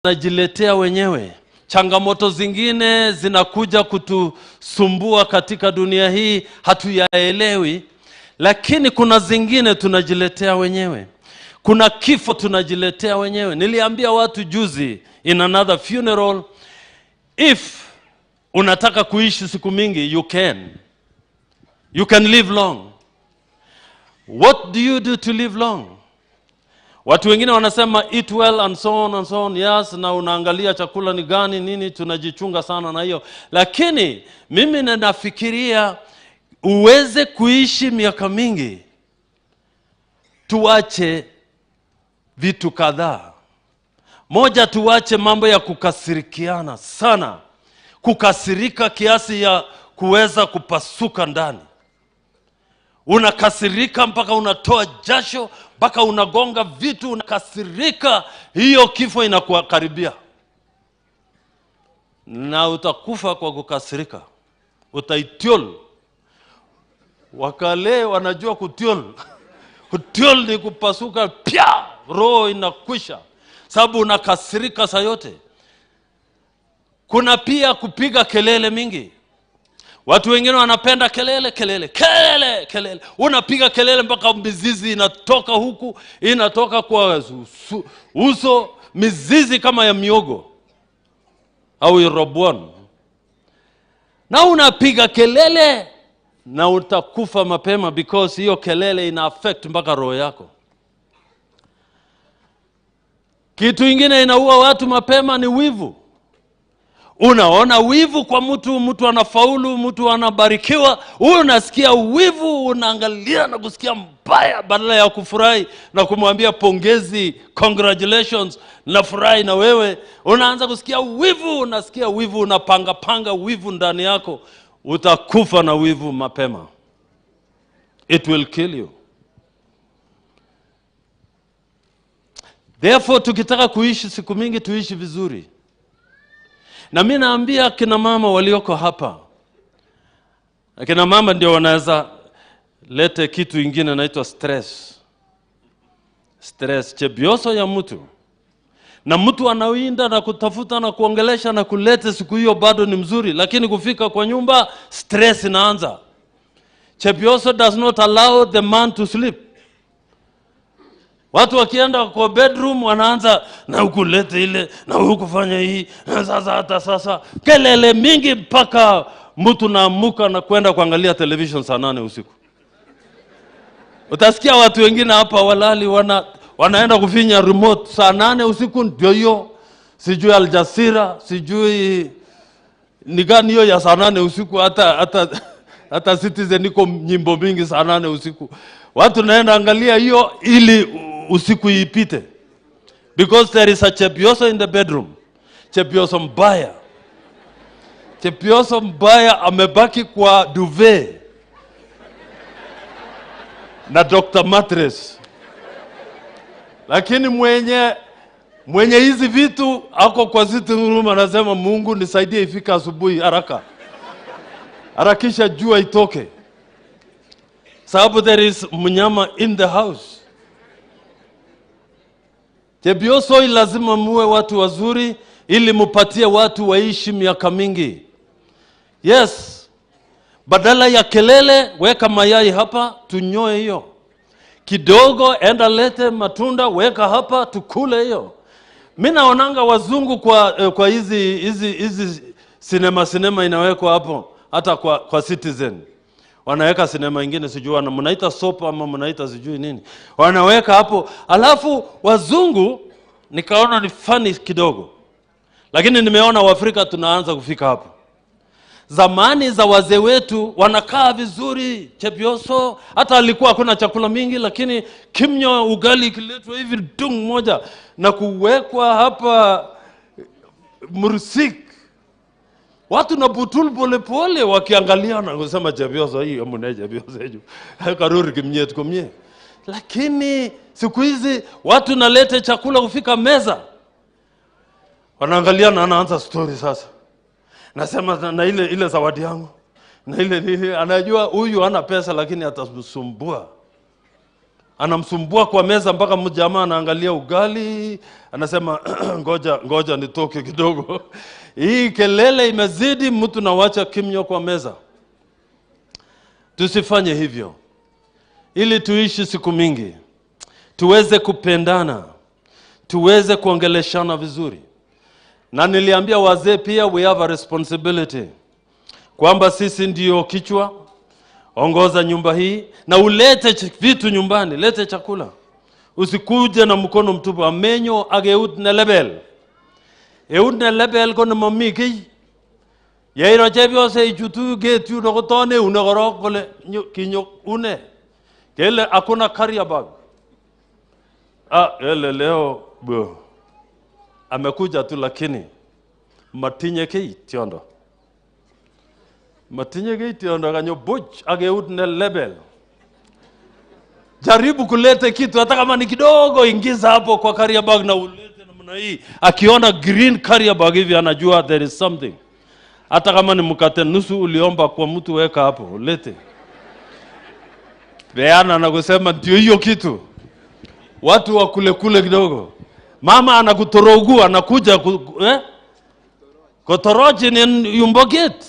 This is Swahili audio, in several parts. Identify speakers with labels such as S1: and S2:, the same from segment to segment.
S1: Tunajiletea wenyewe. Changamoto zingine zinakuja kutusumbua katika dunia hii, hatuyaelewi, lakini kuna zingine tunajiletea wenyewe. Kuna kifo tunajiletea wenyewe. Niliambia watu juzi in another funeral, if unataka kuishi siku mingi, you can. You can live long. What do you do to live long? Watu wengine wanasema eat well and so on and so on. Yes, na unaangalia chakula ni gani nini, tunajichunga sana na hiyo, lakini mimi ninafikiria uweze kuishi miaka mingi, tuache vitu kadhaa. Moja, tuache mambo ya kukasirikiana sana, kukasirika kiasi ya kuweza kupasuka ndani. Unakasirika mpaka unatoa jasho, mpaka unagonga vitu, unakasirika. Hiyo kifo inakukaribia na utakufa kwa kukasirika, utaitiol. Wakale wanajua kutiol. Kutiol ni kupasuka, pya, roho inakwisha, sababu unakasirika saa yote. Kuna pia kupiga kelele mingi. Watu wengine wanapenda kelele, kelele, kelele, kelele. Unapiga kelele mpaka mizizi inatoka huku, inatoka kwa uso, mizizi kama ya miogo au irobwan, na unapiga kelele na utakufa mapema, because hiyo kelele ina affect mpaka roho yako. Kitu ingine inaua watu mapema ni wivu. Unaona wivu kwa mtu, mtu anafaulu, mtu anabarikiwa, unasikia wivu, unaangalia na kusikia mbaya, badala ya kufurahi na kumwambia pongezi, congratulations, nafurahi na wewe, unaanza kusikia wivu, unasikia wivu, unapanga panga wivu ndani yako, utakufa na wivu mapema. It will kill you. Therefore, tukitaka kuishi siku mingi, tuishi vizuri. Na mi naambia kina mama walioko hapa, kina mama ndio wanaweza lete kitu ingine naitwa stress. Stress, chebioso ya mtu, na mtu anawinda na kutafuta na kuongelesha na kulete siku hiyo bado ni mzuri, lakini kufika kwa nyumba stress inaanza. Chebioso does not allow the man to sleep. Watu wakienda kwa bedroom wanaanza na hukulete ile na hukufanya hii na sasa, hata sasa kelele mingi mpaka mtu naamuka na kwenda kuangalia television saa 8 usiku. Utasikia watu wengine hapa walali wanaenda kufinya remote saa 8 usiku, ndio hiyo, sijui Al Jazeera, sijui ni gani hiyo ya saa 8 usiku. Hata Citizen iko nyimbo mingi saa 8 usiku. Watu naenda angalia hiyo ili usiku ipite, because there is a chepioso in the bedroom. Chepioso mbaya, chepioso mbaya amebaki kwa duvet na Dr. Mattress, lakini mwenye hizi vitu ako kwa sitting room anasema, Mungu nisaidie ifike asubuhi haraka, harakisha jua itoke, sababu there is mnyama in the house. Chebiosoi, lazima muwe watu wazuri ili mupatie watu waishi miaka mingi. Yes, badala ya kelele, weka mayai hapa tunyoe hiyo kidogo, enda lete matunda weka hapa tukule hiyo. Mi naonanga wazungu kwa hizi sinema inawekwa hapo, hata kwa Citizen wanaweka sinema ingine, sijui mnaita soap ama mnaita sijui nini, wanaweka hapo. Alafu wazungu nikaona ni funny kidogo, lakini nimeona Waafrika tunaanza kufika hapo. Zamani za wazee wetu wanakaa vizuri, chepioso, hata alikuwa hakuna chakula mingi, lakini kimnyo ugali ikiletwa hivi dung moja na kuwekwa hapa mursik, watu na butul polepole wakiangalia na kusema chepioso hii amune chepioso hiyo karuri kimnyet komye. Lakini siku hizi watu nalete chakula kufika meza, wanaangalia na anaanza story sasa. Nasema na ile zawadi yangu na ile nini, anajua huyu hana pesa lakini atasumbua. Anamsumbua kwa meza mpaka mjamaa anaangalia ugali, anasema, "Ngoja, ngoja nitoke kidogo. Hii kelele imezidi," mtu nawacha kimya kwa meza. Tusifanye hivyo ili tuishi siku mingi, tuweze kupendana, tuweze kuongeleshana vizuri. Na niliambia wazee pia, we have a responsibility kwamba sisi ndio kichwa. Ongoza nyumba hii na ulete vitu nyumbani, lete chakula, usikuje na mkono mtupu. Amenyo ak eut ne lebel. Eut ne lebel ko nemami kiy. Yeiro chepyose ichutu gate yuno koton eune korok kole kinyo une kele hakuna carrier bag. Ah, ele leo bo amekuja tu, lakini matinye kiy tiondo, matinye kiy tiondo, kanyo buch ak eut ne lebel. Jaribu kulete kitu hata kama ni kidogo, ingiza hapo kwa carrier bag na ulete namna hii. Akiona green carrier bag hivi, anajua there is something. Hata kama ni mkate nusu uliomba kwa mtu, weka hapo, ulete, peana na kusema ndio hiyo kitu. Watu wa kule kule kidogo, mama anakutorogu, anakuja eh? Kotoroji ni yumbo gate.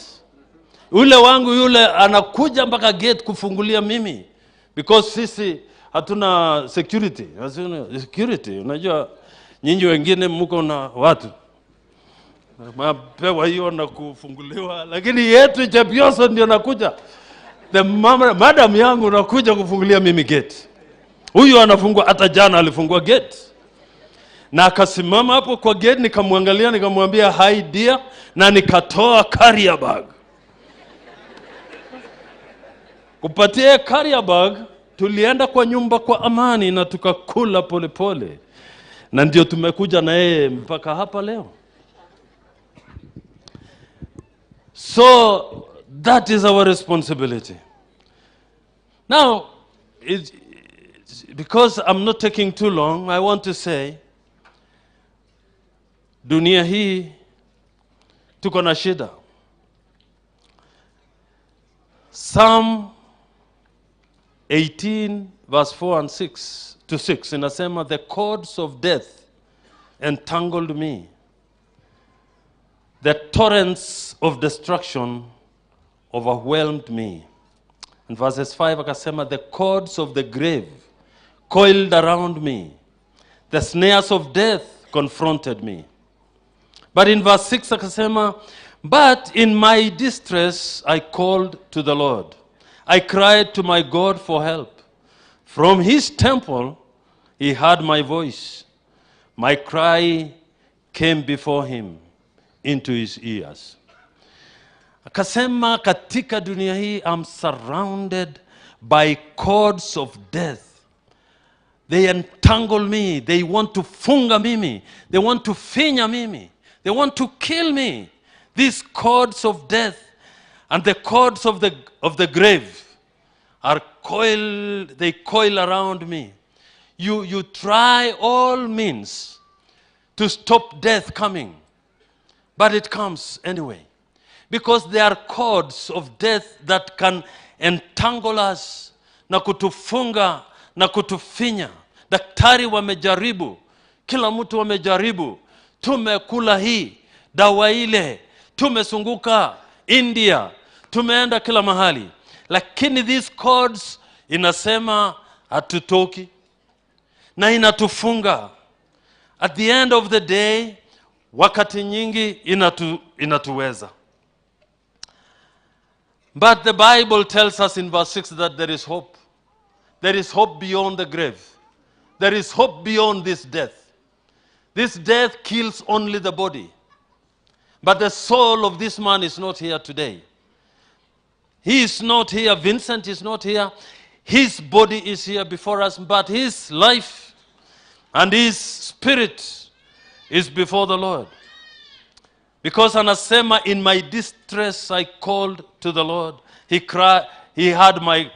S1: Ule wangu yule anakuja mpaka gate kufungulia mimi because sisi hatuna security, hatuna security. Unajua nyinyi wengine mko na watu mapewa hiyo na kufunguliwa, lakini yetu Chepyoso ndio nakuja, the mama, madam yangu nakuja kufungulia mimi gate. Huyu anafungua, hata jana alifungua gate na akasimama hapo kwa gate, nikamwangalia, nikamwambia, "Hi dear," na nikatoa carrier bag kupatia carrier bag. Tulienda kwa nyumba kwa amani na tukakula polepole, na ndio tumekuja na yeye mpaka hapa leo. So that is our responsibility. Now, because I'm not taking too long, I want to say, dunia hii tuko na shida. Psalm 18 verse 4 and 6 to 6 inasema, "The cords of death entangled me. The torrents of destruction overwhelmed me." And verses 5 akasema, "The cords of the grave coiled around me. The snares of death confronted me." But in verse 6 akasema, "But in my distress I called to the Lord. I cried to my God for help. From his temple he heard my voice. My cry came before him into his ears." Akasema katika dunia hii, I'm surrounded by cords of death. They entangle me. They want to funga mimi. They want to finya mimi. They want to kill me. These cords of death and the cords of the grave are coiled, they coil around me. You try all means to stop death coming, but it comes anyway. Because there are cords of death that can entangle us na kutufunga na kutufinya. Daktari wamejaribu, kila mtu wamejaribu, tumekula hii dawa ile, tumezunguka India, tumeenda kila mahali, lakini these cords inasema hatutoki na inatufunga. At the end of the day, wakati nyingi inatuweza. But the Bible tells us in verse 6 that there is hope. There is hope beyond the grave. There is hope beyond this death. This death kills only the body. But the soul of this man is not here today. He is not here. Vincent is not here. His body is here before us, but his life and his spirit is before the Lord. Because anasema, "In my distress I called to the Lord. He cried, he heard my,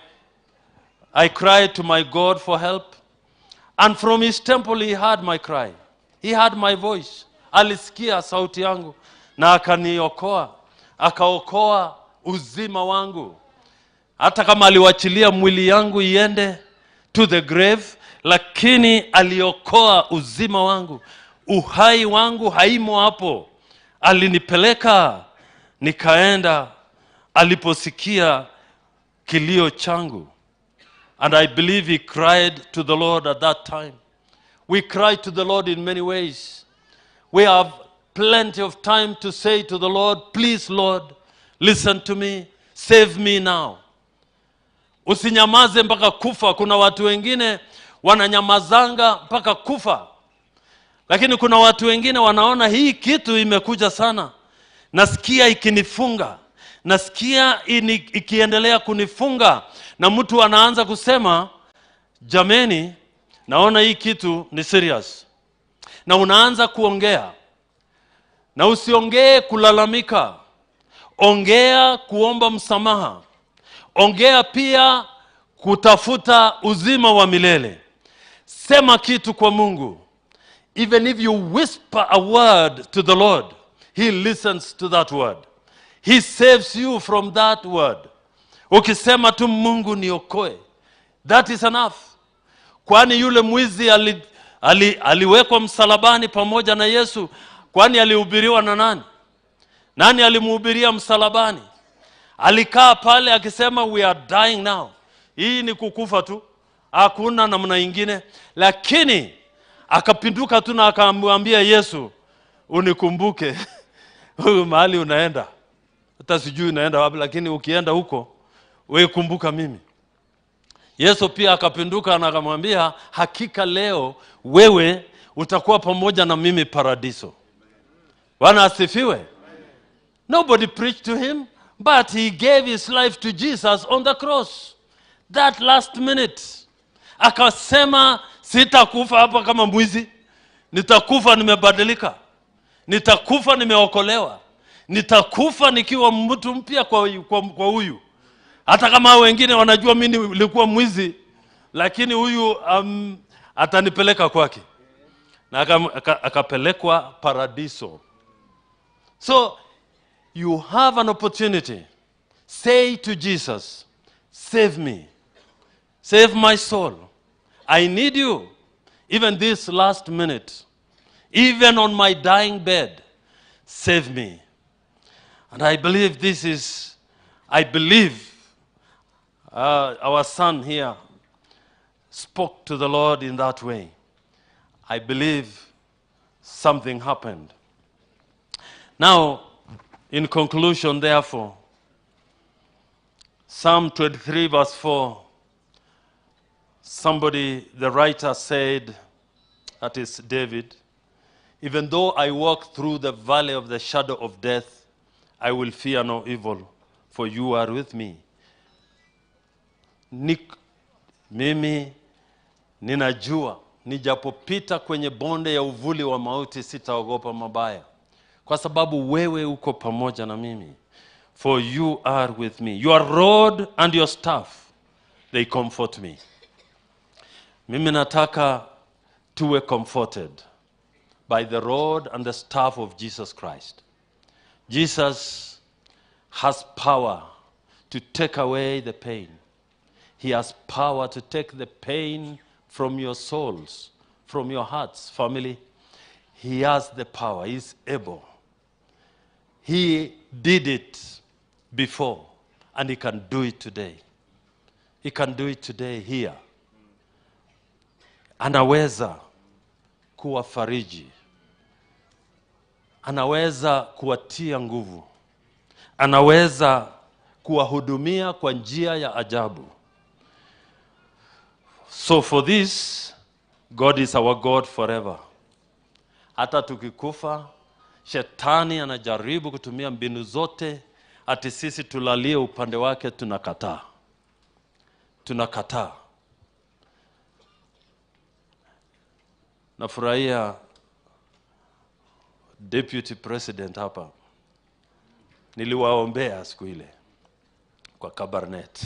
S1: I cried to my God for help. And from his temple he heard my cry. He heard my voice." Alisikia sauti yangu na akaniokoa. Akaokoa uzima wangu. Hata kama aliwachilia mwili yangu iende, to the grave, lakini aliokoa uzima wangu. Uhai wangu haimo hapo. Alinipeleka nikaenda aliposikia kilio changu. And I believe he cried to the Lord at that time. We cry to the Lord in many ways. We have plenty of time to say to the Lord, "Please, Lord, listen to me, save me now." Usinyamaze mpaka kufa. Kuna watu wengine wananyamazanga mpaka kufa, lakini kuna watu wengine wanaona hii kitu imekuja sana, nasikia ikinifunga, nasikia ikiendelea kunifunga, na mtu anaanza kusema, "Jameni, naona hii kitu ni serious," na unaanza kuongea. Na usiongee kulalamika, ongea kuomba msamaha, ongea pia kutafuta uzima wa milele. Sema kitu kwa Mungu. Even if you whisper a word to the Lord, he listens to that word. He saves you from that word. Ukisema tu, "Mungu niokoe," that is enough. Kwani yule mwizi aliwekwa msalabani pamoja na Yesu, kwani alihubiriwa na nani? Nani alimhubiria msalabani? Alikaa pale akisema, "We are dying now, hii ni kukufa tu, hakuna namna ingine." Lakini akapinduka tu na akamwambia Yesu, "Unikumbuke huyu mahali unaenda, hata sijui unaenda wapi, lakini ukienda huko wewe kumbuka mimi." Yesu pia akapinduka na akamwambia, "Hakika leo wewe utakuwa pamoja na mimi paradiso." Bwana asifiwe. Nobody preached to him, but he gave his life to Jesus on the cross. That last minute. Akasema, "Sitakufa hapa kama mwizi, nitakufa nimebadilika, nitakufa nimeokolewa, nitakufa nikiwa mtu mpya kwa huyu. Hata kama wengine wanajua mimi nilikuwa mwizi, lakini huyu atanipeleka kwake." Na akapelekwa paradiso. So you have an opportunity. Say to Jesus, "Save me. Save my soul. I need you. Even this last minute. Even on my dying bed. Save me." And I believe this is, I believe our son here spoke to the Lord in that way. I believe something happened. Now, in conclusion, therefore, Psalm 23, verse 4, somebody, the writer said, that is David, "Even though I walk through the valley of the shadow of death, I will fear no evil, for you are with me." Mimi ninajua nijapopita kwenye bonde ya uvuli wa mauti, sitaogopa mabaya, kwa sababu wewe uko pamoja na mimi. For you are with me. Your rod and your staff, they comfort me. Mimi nataka tuwe comforted by the rod and the staff of Jesus Christ. Jesus has power to take away the pain. He has power to take the pain from your souls, from your hearts, family. He has the power. He's able. He did it before, and he can do it today. He can do it today here. Anaweza kuwafariji, anaweza kuwatia nguvu, anaweza kuwahudumia kwa njia ya ajabu. So for this, God is our God forever. Hata tukikufa, shetani anajaribu kutumia mbinu zote ati sisi tulalie upande wake, tunakataa. Tunakataa. Nafurahia Deputy President hapa. Niliwaombea siku ile kwa Kabarnet.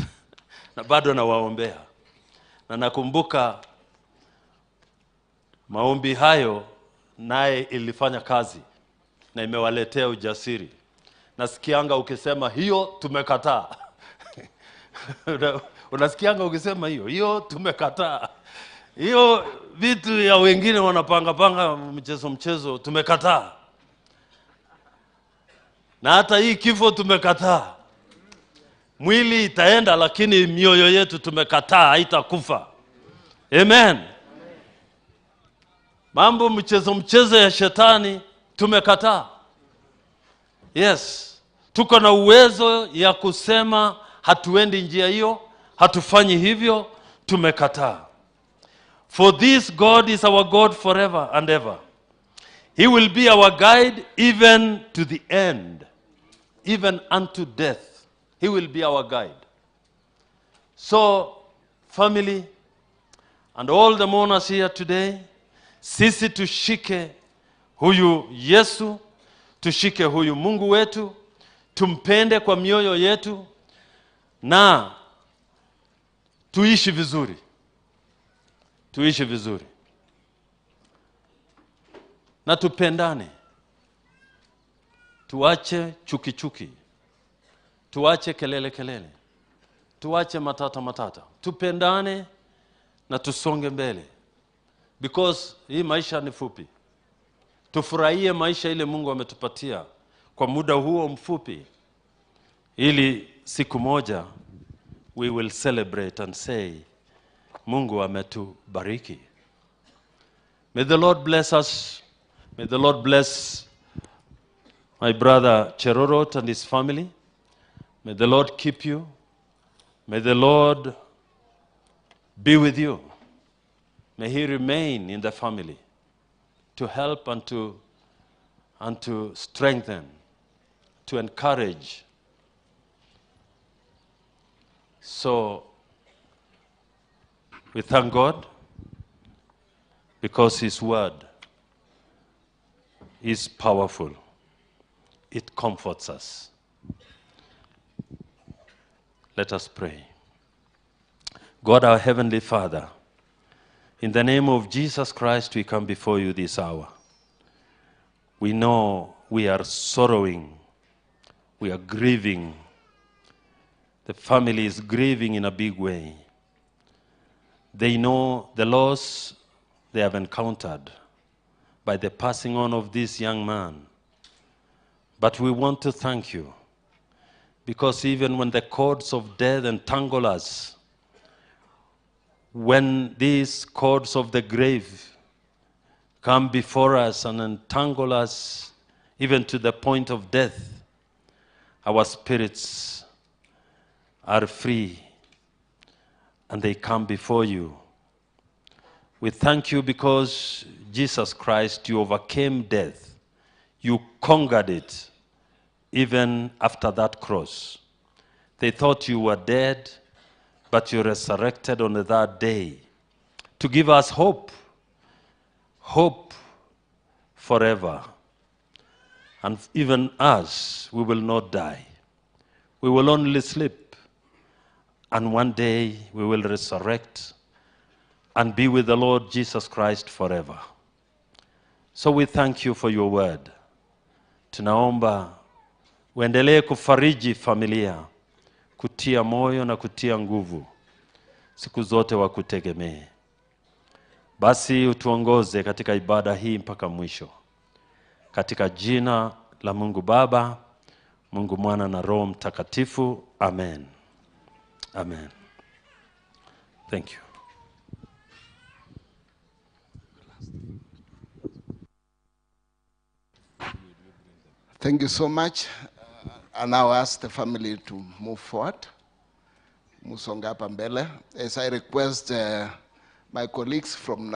S1: Na bado nawaombea. Na nakumbuka maombi hayo naye ilifanya kazi na imewaletea ujasiri. Nasikianga ukisema hiyo tumekataa. Unasikianga ukisema hiyo hiyo, tumekataa hiyo vitu ya wengine wanapanga panga mchezo mchezo, tumekataa. Na hata hii kifo tumekataa. Mwili itaenda, lakini mioyo yetu tumekataa, haitakufa. Amen. Mambo mchezo mchezo ya shetani tumekataa. Yes, tuko na uwezo ya kusema hatuendi njia hiyo, hatufanyi hivyo, tumekataa. For this God is our God forever and ever. He will be our guide even to the end, even unto death. He will be our guide. So, family and all the mourners here today, sisi tushike huyu Yesu, tushike huyu Mungu wetu, tumpende kwa mioyo yetu na tuishi vizuri. Tuishi vizuri. Na tupendane. Tuache chuki chuki. Tuache kelele kelele. Tuache matata matata. Tupendane na tusonge mbele. Because hii maisha ni fupi. Tufurahie maisha ile Mungu ametupatia kwa muda huo mfupi, ili siku moja we will celebrate and say Mungu ametubariki. May the Lord bless us. May the Lord bless my brother Cherorot and his family. May the Lord keep you. May the Lord be with you. May he remain in the family to help and to strengthen, to encourage. So we thank God because his word is powerful. It comforts us. Let us pray. God, our Heavenly Father, in the name of Jesus Christ, we come before you this hour. We know we are sorrowing. We are grieving. The family is grieving in a big way. They know the loss they have encountered by the passing on of this young man. But we want to thank you, because even when the cords of death entangle us, when these cords of the grave come before us and entangle us even to the point of death, our spirits are free and they come before you. We thank you because Jesus Christ, you overcame death. You conquered it even after that cross. They thought you were dead, but you resurrected on the third day to give us hope, hope forever. And even us, we will not die. We will only sleep. And one day we will resurrect and be with the Lord Jesus Christ forever. So we thank you for your word. Tunaomba uendelee kufariji familia, kutia moyo na kutia nguvu, siku zote wakutegemee. Basi utuongoze katika ibada hii mpaka mwisho. Katika jina la Mungu Baba, Mungu Mwana na Roho Mtakatifu. Amen. Amen. Thank you.
S2: Thank you so much. I now ask the family to move forward. Musonga hapa mbele. As I request my colleagues from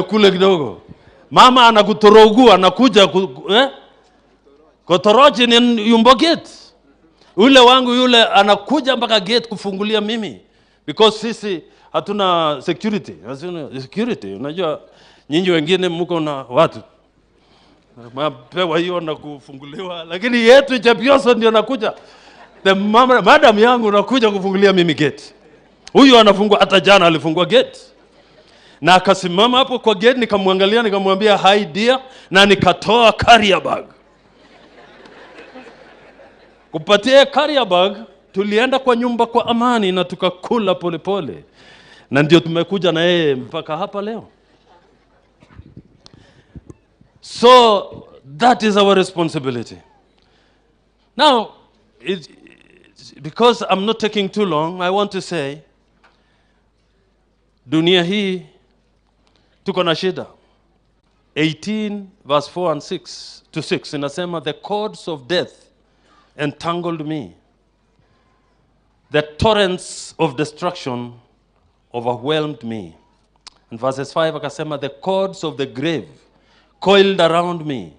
S1: Kule kidogo. Mama anakutorogu, anakuja Kotorochi ni yumbo gate. Ule wangu yule anakuja mpaka gate kufungulia mimi. Because sisi hatuna security. Hatuna security. Unajua nyinyi wengine mko na watu. Mapewa hiyo na kufunguliwa, lakini yetu Chepyoso ndio nakuja. The mama, madam yangu nakuja kufungulia mimi gate. Huyu anafungua, hata jana alifungua gate. Na akasimama hapo kwa gate, nikamwangalia, nikamwambia hi dear, na nikatoa carrier bag. Kupatia carrier bag, tulienda kwa nyumba kwa amani na tukakula polepole. Na ndio tumekuja na yeye mpaka hapa leo. So that is our responsibility. Now, because I'm not taking too long, I want to say, dunia hii tuko na shida. 18 verse 4 and 6 to 6 inasema, the cords of death entangled me. The torrents of destruction overwhelmed me. And verses 5 akasema, the cords of the grave coiled around me.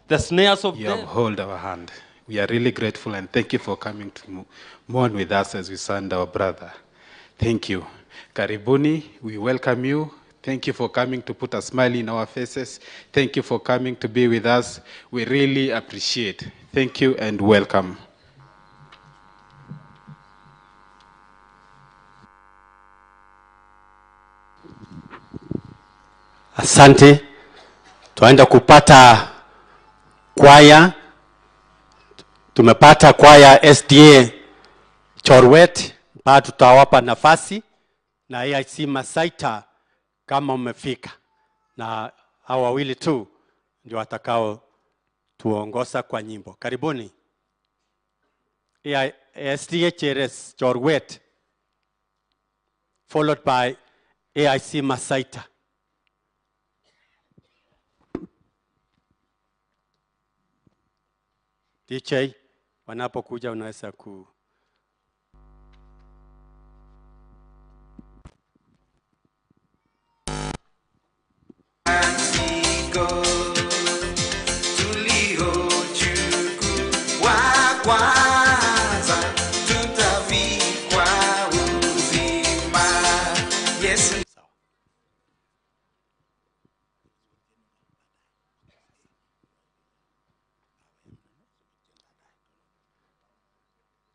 S1: The snares of
S3: You
S1: death.
S3: Uphold our hand. We are really grateful and thank you for coming to mourn with us as we send our brother. Thank you. Karibuni, we welcome you. Thank you for coming to put a smile in our faces. Thank you for coming to be with us. We really appreciate. Thank you and welcome.
S4: Asante. Twaenda kupata kwaya. Tumepata kwaya SDA Chorwet, bado tutawapa nafasi na AIC Masaita kama mmefika, na hao wawili tu ndio watakao tuongoza kwa nyimbo. Karibuni. SDA Cheres Chorwet followed by AIC Masaita. DJ, wanapokuja unaweza ku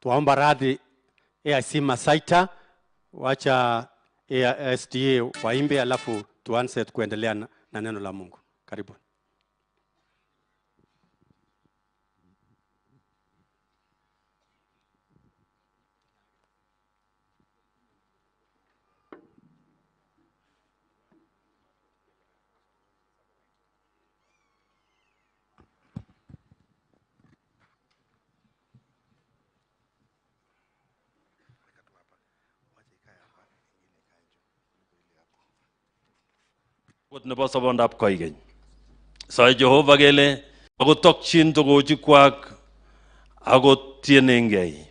S4: Tuomba radhi AIC Masaita, wacha SDA waimbe alafu tuanze kuendelea na neno la Mungu. Karibu.
S1: Nebo sobondab koikeny. Soe Jehova kele akotokchin togochikwak akotienengei.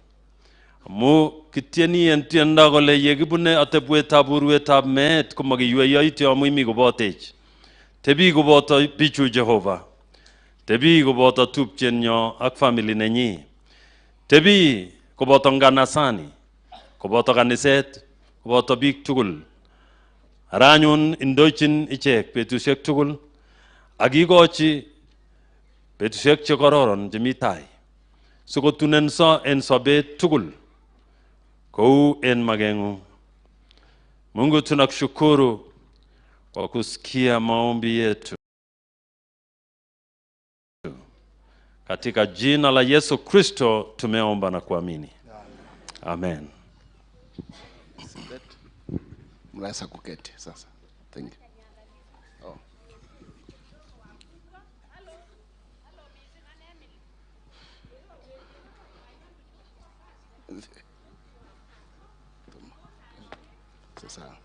S1: Amu kitieni en tiendo kole yekibune atebwetab urwetab meet komakiywei yoityo amu imi kobotech. Tebi koboto bichu Jehova. Tebi koboto tupchenyo ak family nenyi. Tebi koboto nganasani, koboto kaniset, koboto biik tugul. Ara anyun indochin ichek betusiek tugul ak ikochi betusiek chekororon chemi tai sikotunenso en sobet tugul kou en makeng'ung. Mungu, tunakushukuru kwa kusikia maombi yetu. Katika jina la Yesu Kristo tumeomba na kuamini. Amen.
S2: Mnaweza kuketi sasa. Thank you. Oh. Sasa.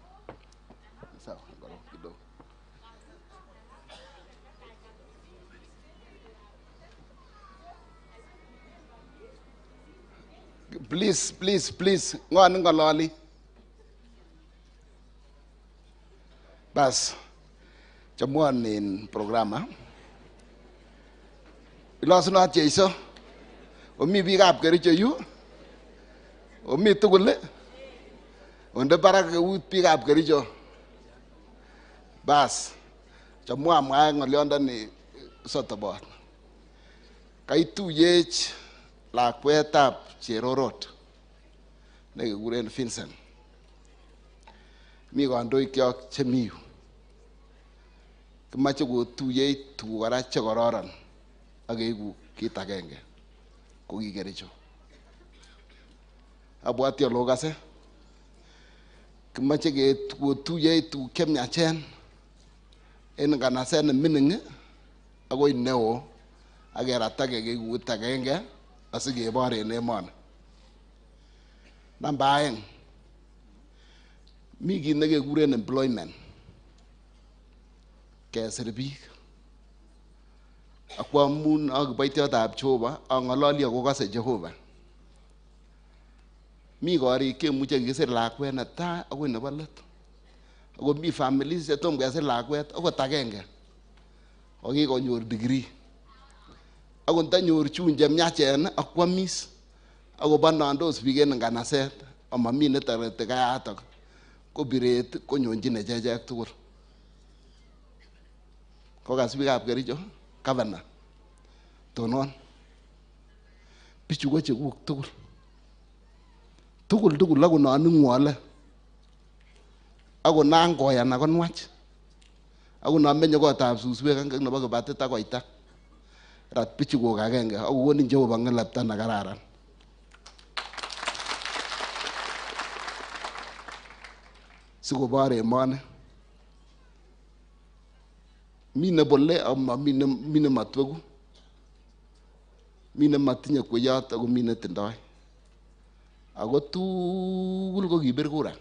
S2: Sawa, ngoja kidogo. Please, please, please. Ngo ngololi. Bas. Chomwon en programa. Ilosunot Jeiso. Omi biikab Kericho yu. Omi tugul. Onde barak eut biikab Kericho. Bas. Chomwa amwae ng'olyondoni sotobot. Kaituyech lakwetab Cherorot nekikuren Vincent. Mi kandoikyok chemi yu. Kimache kotuyech tuguk kora chekororon ak keibu kit agenge ko ki Kericho. Abwati ale okase. Kimache kotuyech tuguk chemiachen en nganaset nemining akoi neo ak keratake keikut agenge asikebor en emoni. Namba aeng, mi kit nekekuren employment. Kesir biik. Ak amun a kiboitiotab Jehova, ang'ololi ako kose Jehova. Mi korik chemuche kikisir lakwet netai akoi nebo let. Ako mi families chetom kesir lakwet akot agenge. Kokikonyor degree. Ako ntanyor chun chemiachen ak kwamis akobanandos biik en nganaset amami netoreti kayatok ko biret konyonjin echechek tugul. Kokas biikab Kericho, governor, tonon. Bichu ko chekuk tugul. Tugul tugul ako non ingwole. Ako nan koyan ako nwach. Ako non menye kotab suswek ak nebo kibatit ak koita. Rat bichu kok agenge ako konin Jehova ng'elepta nekararan. Sikobor emoni. Mi nebole ama mi nematweku. Mi nematinye kweyot ako mi netindoi. Ako tugul ko kibir kura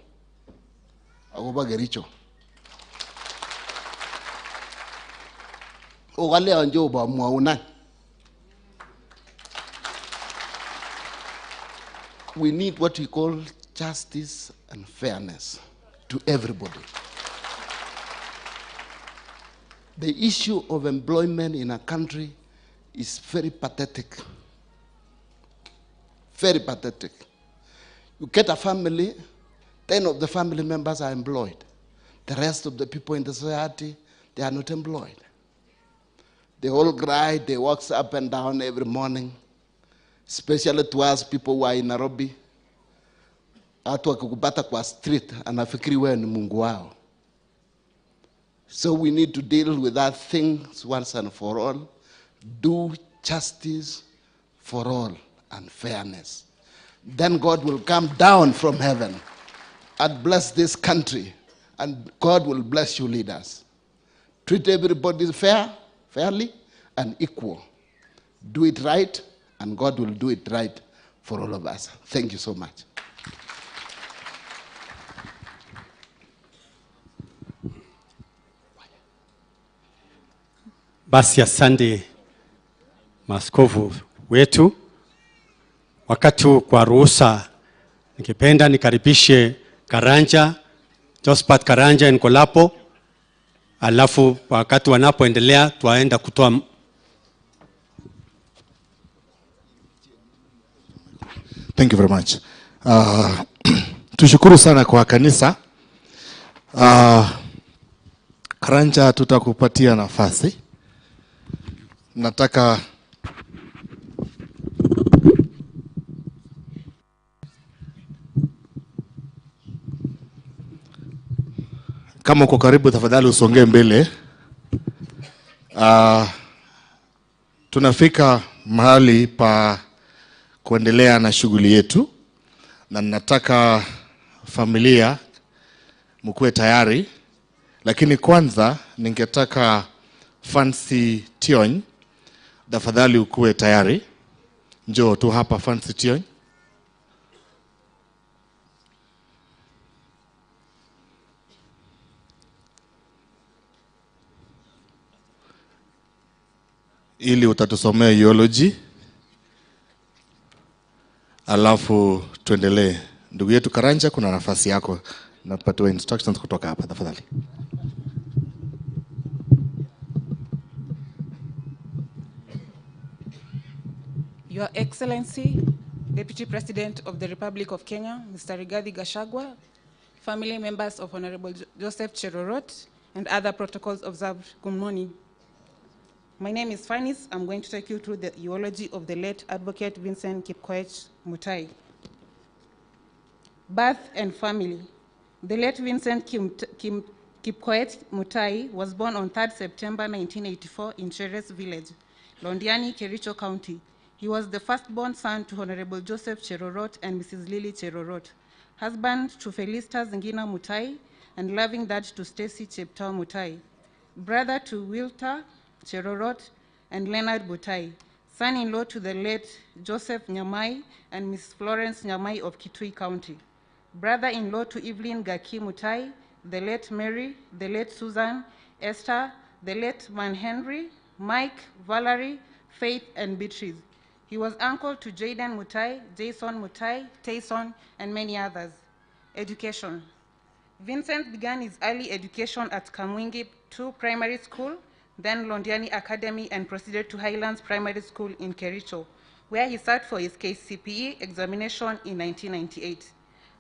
S2: akobo Kericho. Okaleon Jehova amwaun any. We need what we call justice and fairness to everybody. The issue of employment in a country is very pathetic. Very pathetic. You get a family, 10 of the family members are employed. The rest of the people in the society, they are not employed. They all cry, they walk up and down every morning, especially to us people who are in Nairobi. Watu wakikupata kwa street, anafikiri wewe ni Mungu wao. So we need to deal with that thing once and for all. Do justice for all and fairness. Then God will come down from heaven and bless this country. And God will bless you leaders. Treat everybody fairly and equal. Do it right, and God will do it right for all of us. Thank you so much.
S4: Basi asante maskofu wetu. Wakati huu kwa ruhusa, nikipenda nikaribishe Karanja, Josephat Karanja Nkolapo, alafu wakati wanapoendelea tuaenda kutoa.
S5: Thank you very much. Tushukuru sana kwa kanisa. Karanja, tutakupatia nafasi. Nataka kama uko karibu tafadhali usongee mbele. Tunafika mahali pa kuendelea na shughuli yetu, na nataka familia mkuwe tayari, lakini kwanza ningetaka Fancy Tion tafadhali ukuwe tayari. Njoo tu hapa Fancy Tion. Ili utatusomea eulogy, alafu tuendelee. Ndugu yetu Karanja, kuna nafasi yako. Napatiwa instructions kutoka hapa tafadhali.
S6: Your Excellency, Deputy President of the Republic of Kenya, Mr. Rigathi Gachagua, family members of Honorable Joseph Cherorot, and other protocols observed, good morning. My name is Fanis. I'm going to take you through the eulogy of the late Advocate Vincent Kipkoech Mutai. Birth and family. The late Vincent Kipkoech Mutai was born on 3rd September 1984 in Cheres Village, Londiani, Kericho County. He was the firstborn son to Honorable Joseph Cherorot and Mrs. Lily Cherorot, husband to Felista Zingina Mutai, and loving dad to Stacy Cheptoo Mutai, brother to Wilta Cherorot and Leonard Mutai, son-in-law to the late Joseph Nyamai and Miss Florence Nyamai of Kitui County, brother-in-law to Evelyn Gaki Mutai, the late Mary, the late Susan, Esther, the late Man Henry, Mike, Valerie, Faith, and Beatrice. He was uncle to Jaden Mutai, Jason Mutai, Tayson, and many others. Education. Vincent began his early education at Kamwingi 2 Primary School, then Londiani Academy, and proceeded to Highlands Primary School in Kericho, where he sat for his KCPE examination in 1998.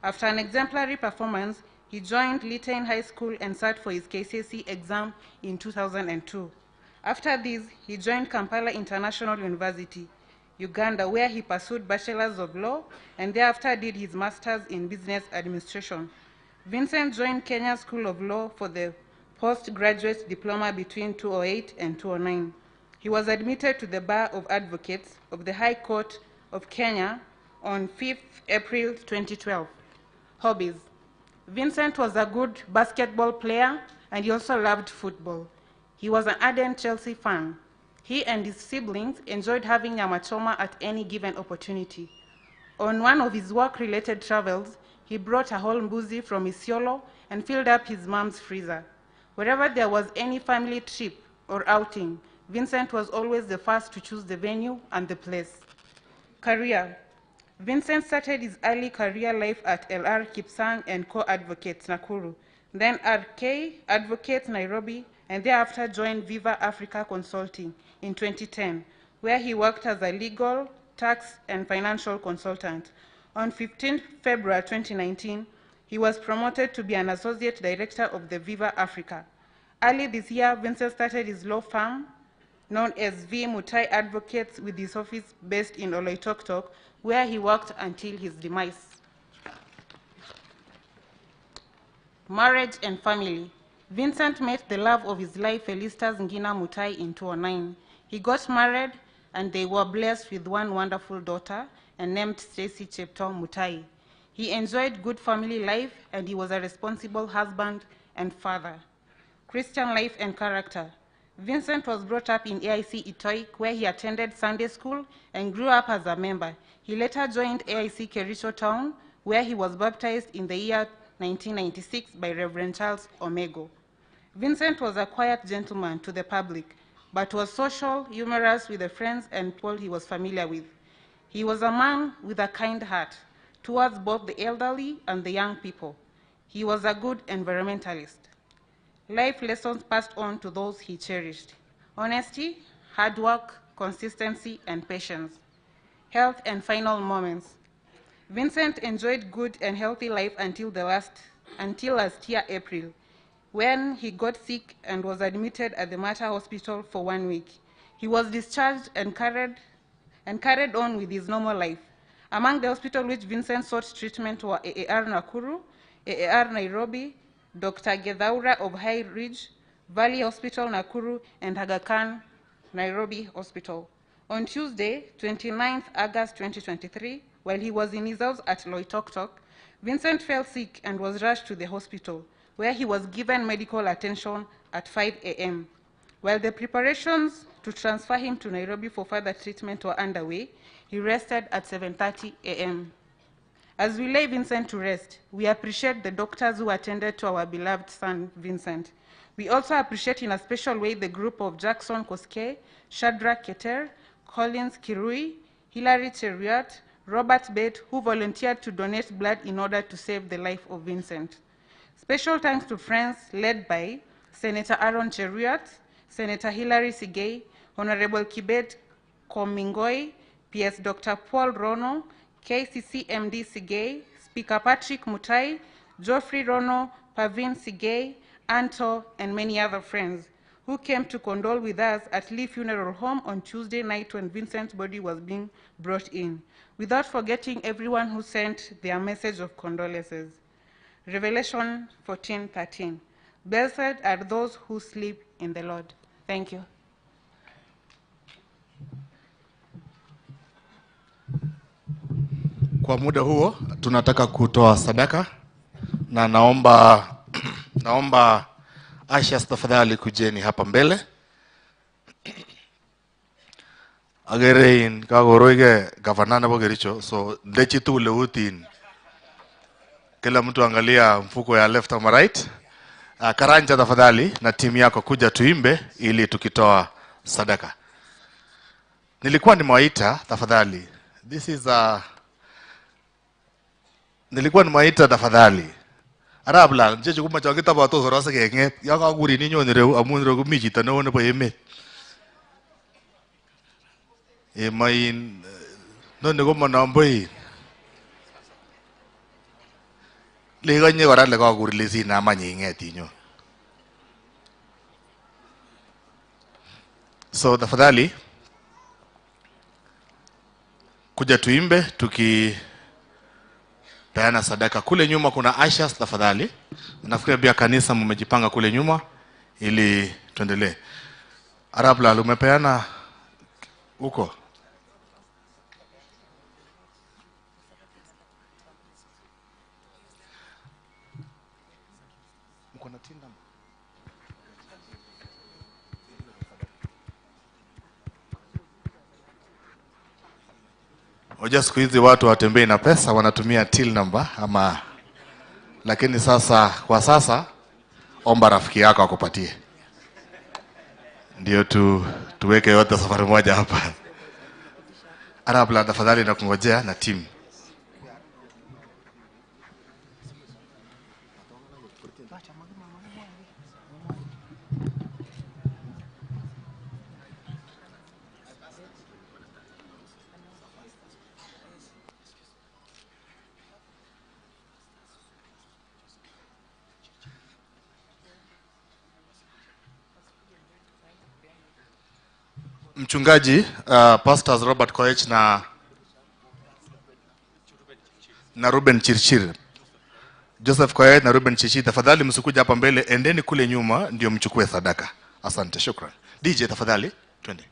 S6: After an exemplary performance, he joined Litein High School and sat for his KCSE exam in 2002. After this, he joined Kampala International University, Uganda, where he pursued Bachelor's of Law and thereafter did his Master's in Business Administration. Vincent joined Kenya School of Law for the postgraduate diploma between 2008 and 2009. He was admitted to the Bar of Advocates of the High Court of Kenya on 5th April 2012. Hobbies. Vincent was a good basketball player and he also loved football. He was an ardent Chelsea fan. He and his siblings enjoyed having nyama choma at any given opportunity. On one of his work-related travels, he brought a whole mbuzi from Isiolo and filled up his mom's freezer. Wherever there was any family trip or outing, Vincent was always the first to choose the venue and the place. Career. Vincent started his early career life at LR Kipsang and Co-Advocates Nakuru, then RK Advocates Nairobi, and thereafter joined Viva Africa Consulting in 2010, where he worked as a legal, tax, and financial consultant. On 15 February 2019, he was promoted to be an associate director of the Viva Africa. Early this year, Vincent started his law firm, known as V. Mutai Advocates, with his office based in Oloitoktok, where he worked until his demise. Marriage and family. Vincent met the love of his life, Felista Ngina Mutai, in 2009. He got married and they were blessed with one wonderful daughter and named Stacy Cheptoo Mutai. He enjoyed good family life and he was a responsible husband and father. Christian life and character. Vincent was brought up in AIC Itoic, where he attended Sunday school and grew up as a member. He later joined AIC Kericho Town, where he was baptized in the year 1996 by Reverend Charles Omego. Vincent was a quiet gentleman to the public, but was social, humorous with the friends and people he was familiar with. He was a man with a kind heart towards both the elderly and the young people. He was a good environmentalist. Life lessons passed on to those he cherished: honesty, hard work, consistency, and patience. Health and final moments. Vincent enjoyed good and healthy life until last year, April, when he got sick and was admitted at the Mater Hospital for 1 week. He was discharged and carried on with his normal life. Among the hospitals which Vincent sought treatment were AAR Nakuru, AAR Nairobi, Dr. Gethaura of High Ridge, Valley Hospital Nakuru, and Aga Khan Nairobi Hospital. On Tuesday, 29th August 2023, while he was in his house at Loitoktok, Vincent fell sick and was rushed to the hospital, where he was given medical attention at 5 a.m. While the preparations to transfer him to Nairobi for further treatment were underway, he rested at 7:30 a.m. As we lay Vincent to rest, we appreciate the doctors who attended to our beloved son, Vincent. We also appreciate in a special way the group of Jackson Koske, Shadrach Keter, Collins Kirui, Hilary Cheruiyot, Robert Bate, who volunteered to donate blood in order to save the life of Vincent. Special thanks to friends led by Senator Aaron Cheruiyot, Senator Hilary Sigei, Honorable Kibet Komingoi, PS Dr. Paul Rono, KCC MD Sigei, Speaker Patrick Mutai, Geoffrey Rono, Pavin Sigei, Anto, and many other friends who came to condole with us at Lee Funeral Home on Tuesday night when Vincent's body was being brought in, without forgetting everyone who sent their message of condolences. Revelation 14:13. Blessed are those who sleep in the Lord. Thank you.
S5: Kwa muda huo tunataka kutoa sadaka na naomba Asha tafadhali kujeni hapa mbele. Agere in kagoroige gavana nebo Kericho, so ndechi tu leutin. Kila mtu angalia mfuko ya left ama right. Karanja tafadhali na timu yako kuja tuimbe ili tukitoa sadaka. Nilikuwa nimewaita tafadhali. This is a nilikuwa nimewaita tafadhali. Arabla nchechu komoche kitabotos korok sikeng'et. Yon kakurin inyon ireu amun ireu komi chito neo nebo emet. Emoin noni komonombo in. Lekonye kora le kakur le sinam any ing'et inyon. So tafadhali kuja tuimbe tuki peana sadaka. Kule nyuma kuna ushers tafadhali. Nafikiri pia kanisa mmejipanga kule nyuma ili tuendelee. Arabla umepeana huko? Mko na tinda? Oja siku hizi watu watembei na pesa, wanatumia till number ama, lakini sasa kwa sasa omba rafiki yako akupatie. Ndio tuweke yote safari moja hapa. Arabla tafadhali na kungojea na team. Mchungaji, Pastors Robert Koech na Ruben Chirchir. Joseph Koech na Ruben Chirchir, tafadhali msikuja hapa mbele, endeni kule nyuma ndio mchukue sadaka. Asante, shukran. DJ tafadhali, twende.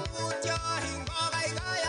S7: Mutyo, hingo, gai, gai,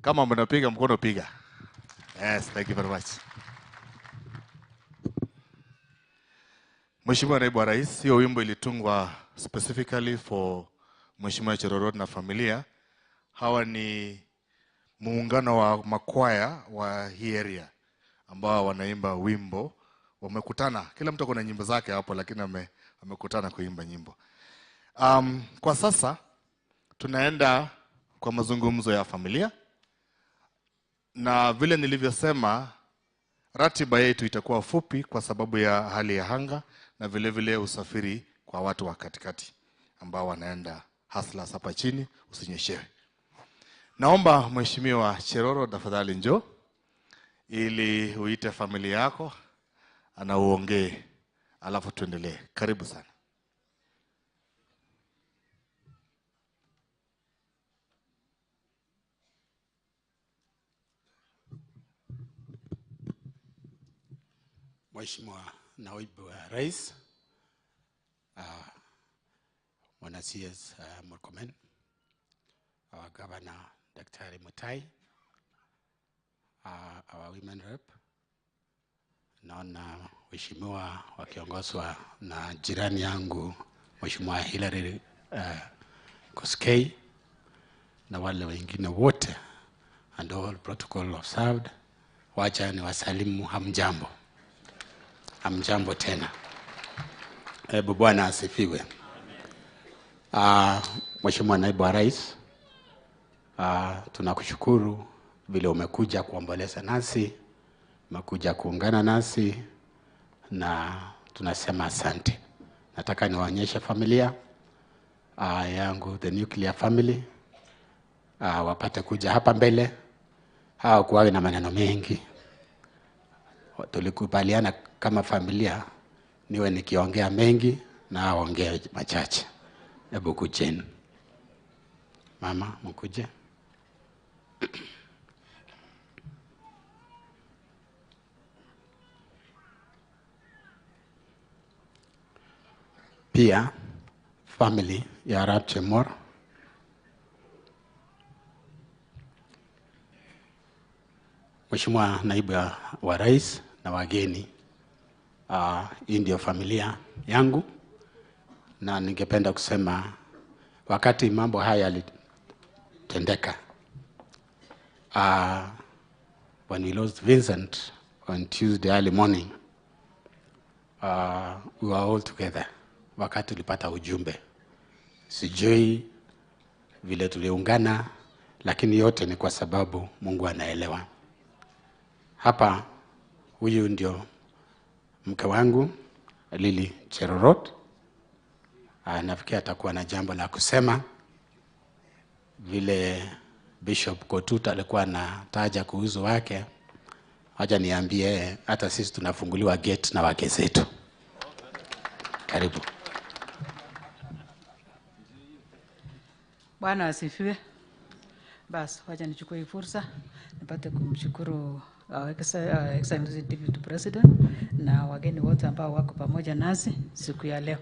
S5: Kama mnapiga mkono piga. Yes, thank you very much. Mheshimiwa Naibu wa Rais, hiyo wimbo ilitungwa specifically for Mheshimiwa Cherorot na familia. Hawa ni muungano wa makwaya wa hii area ambao wanaimba wimbo. Wamekutana, kila mtu ako na nyimbo zake hapo, lakini amekutana kuimba nyimbo. Kwa sasa tunaenda kwa mazungumzo ya familia. Na vile nilivyosema, ratiba yetu itakuwa fupi kwa sababu ya hali ya anga na vile vile usafiri kwa watu wa katikati ambao wanaenda hustler hapa chini, usinyeshewe. Naomba Mheshimiwa Cheroro tafadhali njoo ili uite familia yako na uongee, alafu tuendelee. Karibu sana.
S7: Mheshimiwa Naibu wa Rais, Bwana CS Murkomen, our Governor Daktari Mutai, our Women Rep, naona waheshimiwa wakiongozwa na jirani yangu Mheshimiwa Hillary Koskei na wale wengine wote, and all protocol observed. Wacha ni wasalimu hamjambo. Hamjambo tena. Hebu Bwana asifiwe. Mheshimiwa Naibu wa Rais, tunakushukuru vile umekuja kuomboleza nasi, umekuja kuungana nasi na tunasema asante. Nataka niwaonyeshe familia yangu, the nuclear family, wapate kuja hapa mbele. Hawakuwa na maneno mengi. Tulikubaliana kama familia niwe nikiongea mengi na waongee machache. Hebu kujeni. Mama, mkuje. Pia family ya Arap Chemor, Mheshimiwa Naibu wa Rais na wageni, hii ndio familia yangu, na ningependa kusema wakati mambo haya yalitendeka, when we lost Vincent on Tuesday early morning, we were all together. Wakati tulipata ujumbe, sijui vile tuliungana, lakini yote ni kwa sababu Mungu anaelewa. Hapa huyu ndio mke wangu Lily Cherorot. Nafikiri atakuwa na jambo la kusema. Vile Bishop Kotut alikuwa anataja kuhusu wake, acha niambie hata sisi tunafunguliwa gate na wake zetu. Karibu.
S8: Bwana asifiwe. Basi wacha nichukue hii fursa nipate kumshukuru Excellency Deputy President na wageni wote ambao wako pamoja nasi siku ya leo.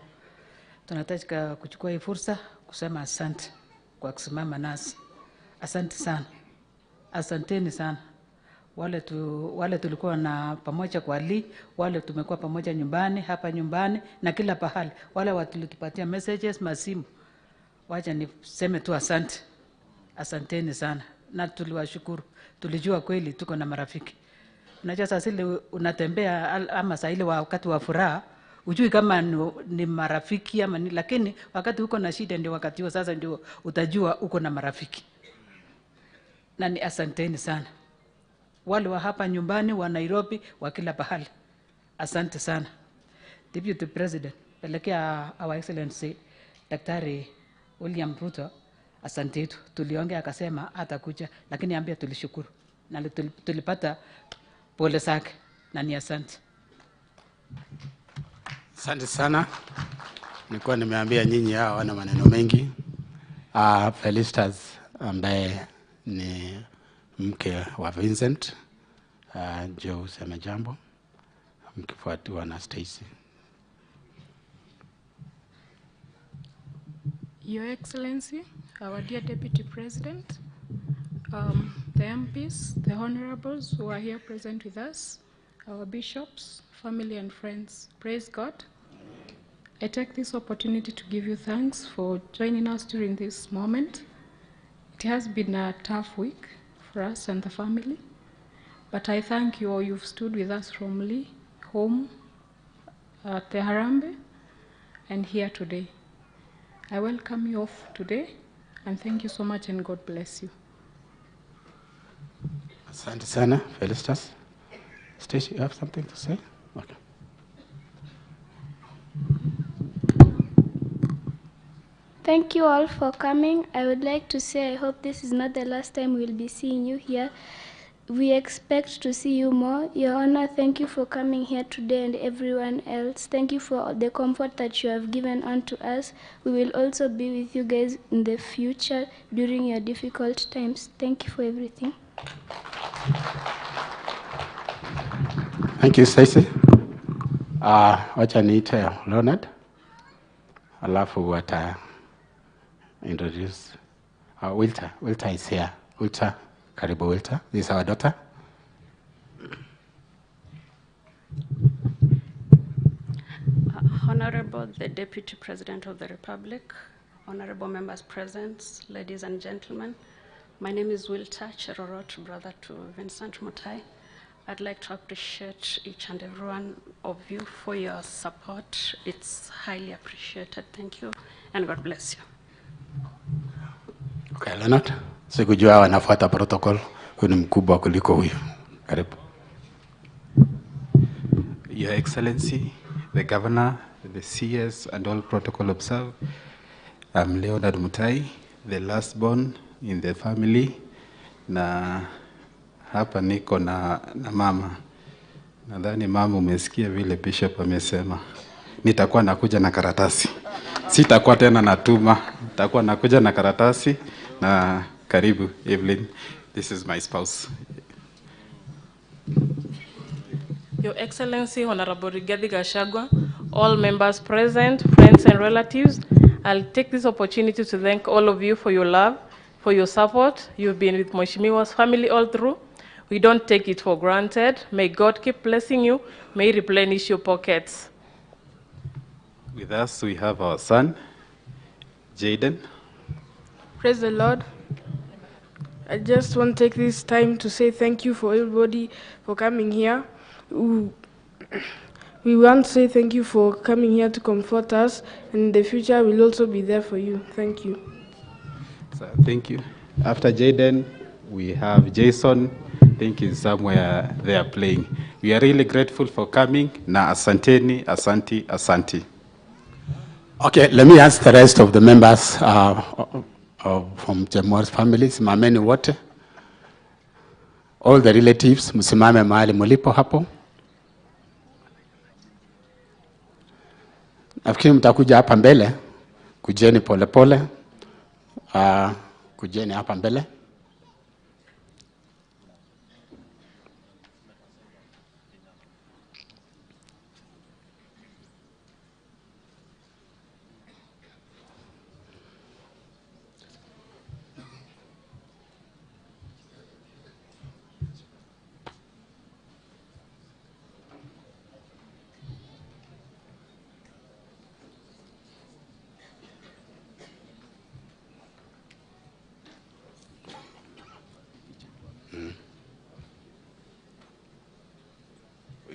S8: Tunataka kuchukua hii fursa kusema asante kwa kusimama nasi. Asante sana. Asanteni sana. Wale tulikuwa na pamoja kwa Lee, wale tumekuwa pamoja nyumbani, hapa nyumbani na kila pahali. Wale walitupatia messages, masimu. Wacha niseme tu asante. Asanteni sana. Na tuliwashukuru. Tulijua kweli tuko na marafiki. Unajua saa zile unatembea ama saa ile wakati wa furaha, hujui kama ni marafiki ama ni, lakini wakati uko na shida ndio wakati huo sasa ndio utajua uko na marafiki. Na ni asanteni sana. Wale wa hapa nyumbani, wa Nairobi, wa kila pahali. Asante sana. Deputy President, pelekea Our Excellency Daktari William Ruto asante yetu. Tuliongea akasema atakuja, lakini ambia tulishukuru na tulipata pole zake, na ni asante.
S7: Asante sana. Nilikuwa nimeambia nyinyi hawa wana maneno mengi. Felicitas ambaye ni mke wa Vincent, njoo useme jambo, mkifuatiwa na Stacy.
S9: Your Excellency, our dear Deputy President, the MPs, the honorables who are here present with us, our bishops, family and friends, praise God. I take this opportunity to give you thanks for joining us during this moment. It has been a tough week for us and the family, but I thank you all. You've stood with us from Lee, home, at the Harambee, and here today. I welcome you off today, and thank you so much, and God bless you.
S7: Asante sana, Felicitas. Stacy, you have something to say? Okay.
S10: Thank you all for coming. I would like to say I hope this is not the last time we'll be seeing you here. We expect to see you more. Your Honor, thank you for coming here today and everyone else. Thank you for the comfort that you have given unto us. We will also be with you guys in the future during your difficult times. Thank you for everything.
S7: Thank you, Stacy. Wacha niite Leonard. Alafu wata introduce Wilta. Wilta is here. Wilta, karibu Wilta. This is our daughter.
S11: Honorable the Deputy President of the Republic, honorable members present, ladies and gentlemen, my name is Wilta Cherorot, brother to Vincent Mutai. I'd like to appreciate each and every one of you for your support. It's highly appreciated. Thank you, and God bless you.
S7: Okay, Leonard. Sikujua wanafuata protocol. Huyu ni mkubwa kuliko huyu. Karibu.
S3: Your Excellency, the Governor, the CS, and all protocol observed. I'm Leonard Mutai, the last born in the family. Na hapa niko na mama. Nadhani mama umesikia vile Bishop amesema. Nitakuwa nakuja na karatasi. Sitakuwa tena natuma. Nitakuwa nakuja na karatasi. Na karibu Evelyn. This is my spouse.
S12: Your Excellency, Honorable Rigathi Gachagua, all members present, friends and relatives. I'll take this opportunity to thank all of you for your love, for your support. You've been with Mheshimiwa's family all through. We don't take it for granted. May God keep blessing you. May He replenish your pockets.
S3: With us, we have our son, Jaden.
S13: Praise the Lord. I just want to take this time to say thank you for everybody for coming here. We want to say thank you for coming here to comfort us, and in the future we'll also be there for you. Thank you.
S3: So, thank you. After Jaden, we have Jason. I think he's somewhere there playing. We are really grateful for coming. Na asanteni, asanti, asanti.
S7: Okay, let me ask the rest of the members from Chemor's family, simameni wote. All the relatives, msimame mahali mulipo hapo. Nafikiri mtakuja hapa mbele, kujeni polepole. Kujeni hapa mbele.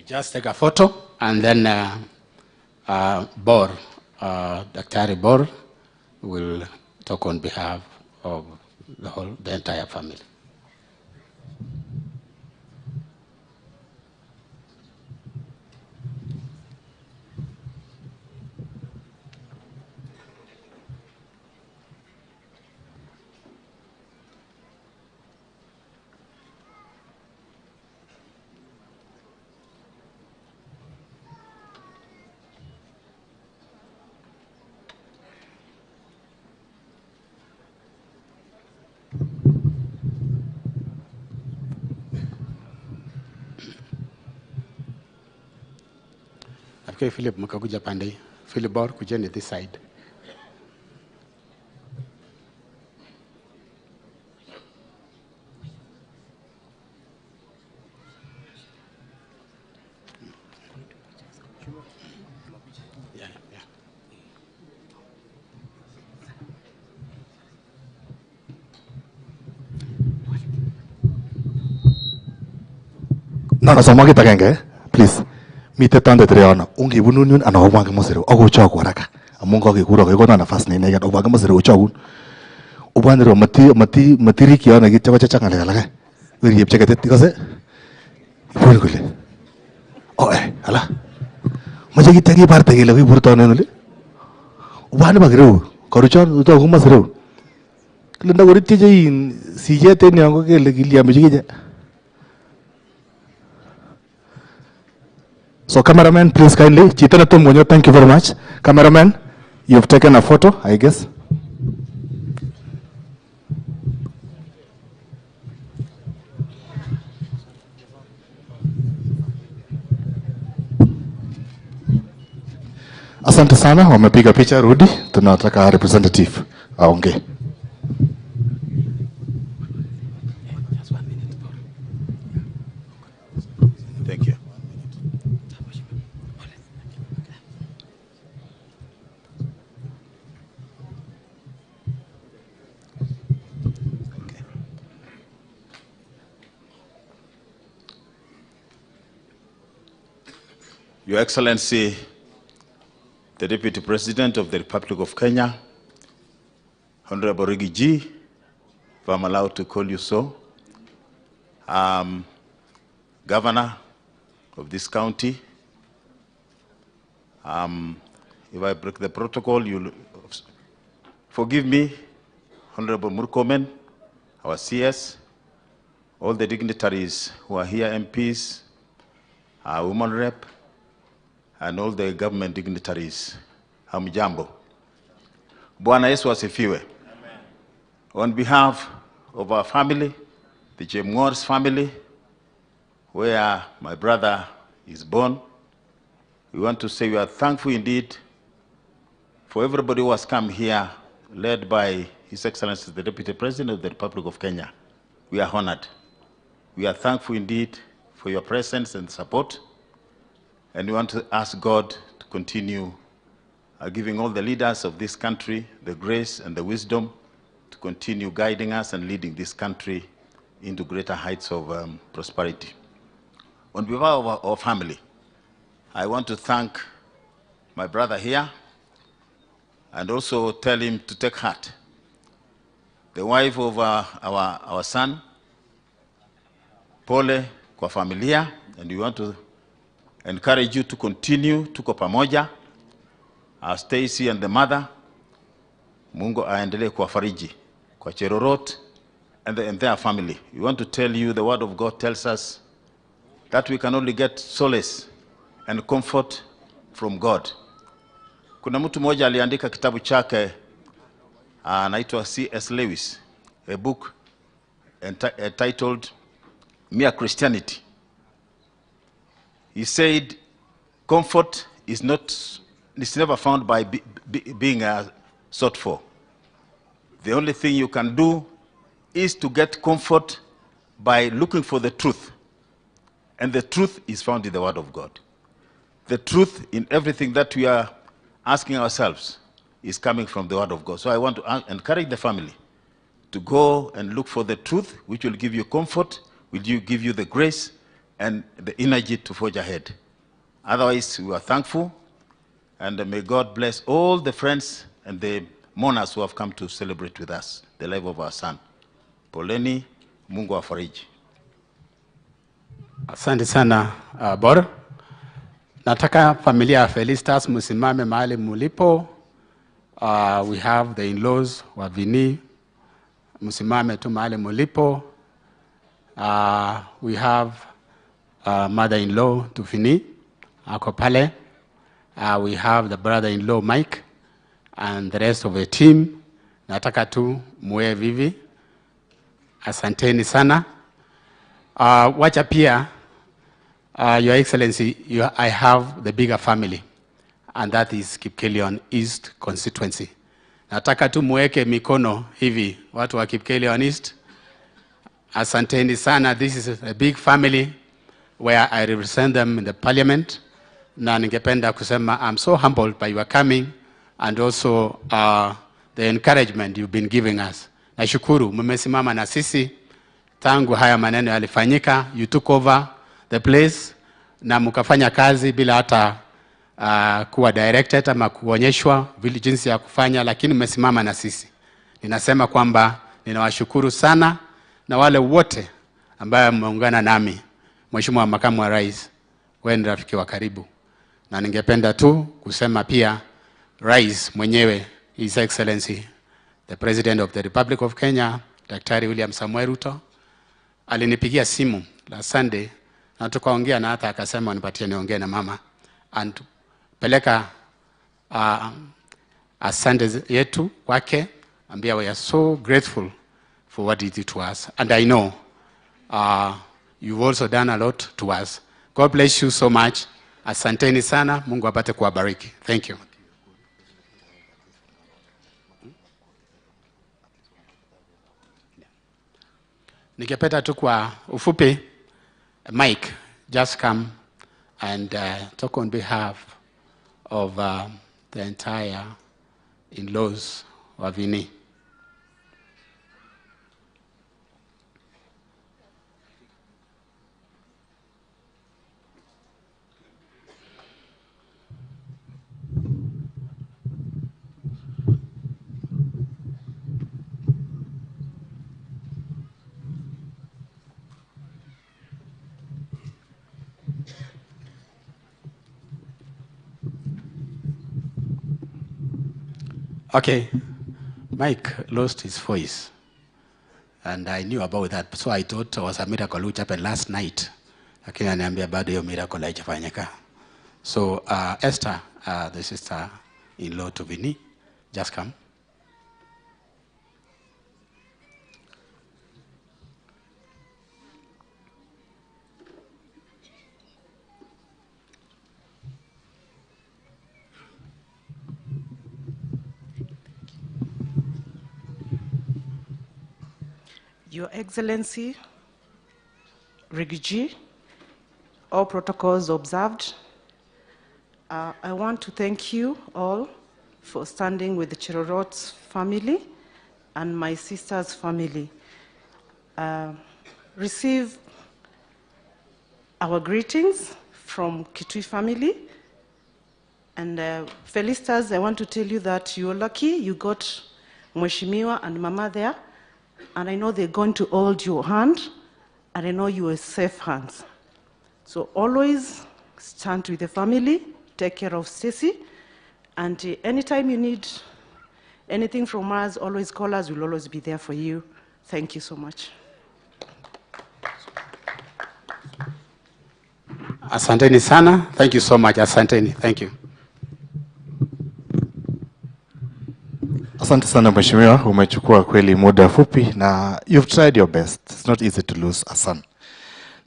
S7: Just take a photo and then Bor, Daktari Bor will talk on behalf of the entire family. Okay, Philip, mkakuja pande hii. Philip Bor, kujeni this side. Yeah, yeah.
S5: No, somwa kit agenge, please. Mite tondet reyono, ongebunun yun anan obwan komosi reu ak ochogu haraka amun kakekuro kekonon nafas ne inegen obwan komosi reu ochogun. Obwan ireu matirikyi yono kityo kochechak ng'alek alake. Weriepche ketit ikose? Ibun kole. Oh ala. Moche kityo kibarte kele kiburto ano en oli. Obwan ipak ireu karuchon utogu komosi reu. Kile ndakor ityeche siyet en yon ko kele kilyan bichu kinye. So cameraman, please kindly, chito netom konyo, thank you very much. Cameraman, you've taken a photo, I guess. Asante sana, wamepiga picha, rudi, tunataka representative aongee.
S14: Thank you. Your Excellency, the Deputy President of the Republic of Kenya, Honorable Riggy G, if I'm allowed to call you so, Governor of this county, if I break the protocol, you'll forgive me, Honorable Murkomen, our CS, all the dignitaries who are here, MPs, our woman rep, and all the government dignitaries. Hamjambo. Bwana Yesu asifiwe. Amen. On behalf of our family, the Chemng'or's family, where my brother is born, We want to say we are thankful indeed for everybody who has come here, led by His Excellency the Deputy President of the Republic of Kenya. We are honored. We are thankful indeed for your presence and support. And we want to ask God to continue giving all the leaders of this country the grace and the wisdom to continue guiding us and leading this country into greater heights of prosperity. On behalf of our family, I want to thank my brother here and also tell him to take heart. The wife of our son, pole kwa familia, and we want to encourage you to continue, tuko pamoja. Our Stacy and the mother, Mungu aendelee kuwafariji kwa Cherorot and the entire family. We want to tell you the word of God tells us that we can only get solace and comfort from God. Kuna mtu mmoja aliandika kitabu chake, anaitwa C.S. Lewis, a book entitled Mere Christianity. He said, comfort is not, it's never found by being sought for. The only thing you can do is to get comfort by looking for the truth. And the truth is found in the Word of God. The truth in everything that we are asking ourselves is coming from the Word of God. So I want to encourage the family to go and look for the truth, which will give you comfort, will give you the grace and the energy to forge ahead. Otherwise, we are thankful, and may God bless all the friends and the mourners who have come to celebrate with us the life of our son. Poleni, Mungu awafariji.
S7: Asante sana, Bor. Nataka familia ya Felistas musimame mahali mulipo. We have the in-laws wa Vini. Musimame tu mahali mulipo. We have mother-in-law to Vini, ako pale. We have the brother-in-law Mike and the rest of the team. Nataka tu muwe vivi. Asanteni sana. Wacha pia, Your Excellency, I have the bigger family, and that is Kipkelion East constituency. Nataka tu muweke mikono hivi, watu wa Kipkelion East. Asanteni sana. This is a big family where I represent them in the parliament. Na ningependa kusema I'm so humbled by your coming and also the encouragement you've been giving us. Nashukuru mmesimama na sisi tangu haya maneno yalifanyika. You took over the place na mkafanya kazi bila hata kuwa directed ama kuonyeshwa vile jinsi ya kufanya, lakini mmesimama na sisi. Ninasema kwamba ninawashukuru sana na wale wote ambao mmeungana nami. Mheshimiwa Makamu wa Rais, wewe ni rafiki wa karibu. Na ningependa tu kusema pia Rais mwenyewe, His Excellency the President of the Republic of Kenya, Daktari William Samoei Ruto, alinipigia simu la Sunday na tukaongea, na hata akasema nipatie niongee na mama and peleka asante yetu kwake, ambia we are so grateful for what he did to us, and I know you've also done a lot to us. God bless you so much. Asanteni sana, Mungu apate kuwabariki. Thank you. Ningependa tu kwa ufupi, Mike, just come and talk on behalf of the entire in-laws wa Vini. Okay, Mike lost his voice, and I knew about that, so I thought it was a miracle which happened last night. Lakini ananiambia bado hiyo miracle haijafanyika. So Esther, the sister-in-law to Vini, just come.
S15: Your Excellency, Riggy G, all protocols observed. I want to thank you all for standing with the Cherorot's family and my sister's family. Receive our greetings from Kitui family. And Felistas, I want to tell you that you're lucky you got Mheshimiwa and Mama there. And I know they're going to hold your hand, and I know you are safe hands. So always stand with the family, take care of Stacy, and anytime you need anything from us, always call us. We'll always be there for you. Thank you so much.
S7: Asanteni sana. Thank you so much. Asanteni. Thank you.
S5: Asante sana mheshimiwa, umechukua kweli muda fupi na you've tried your best. It's not easy to lose a son.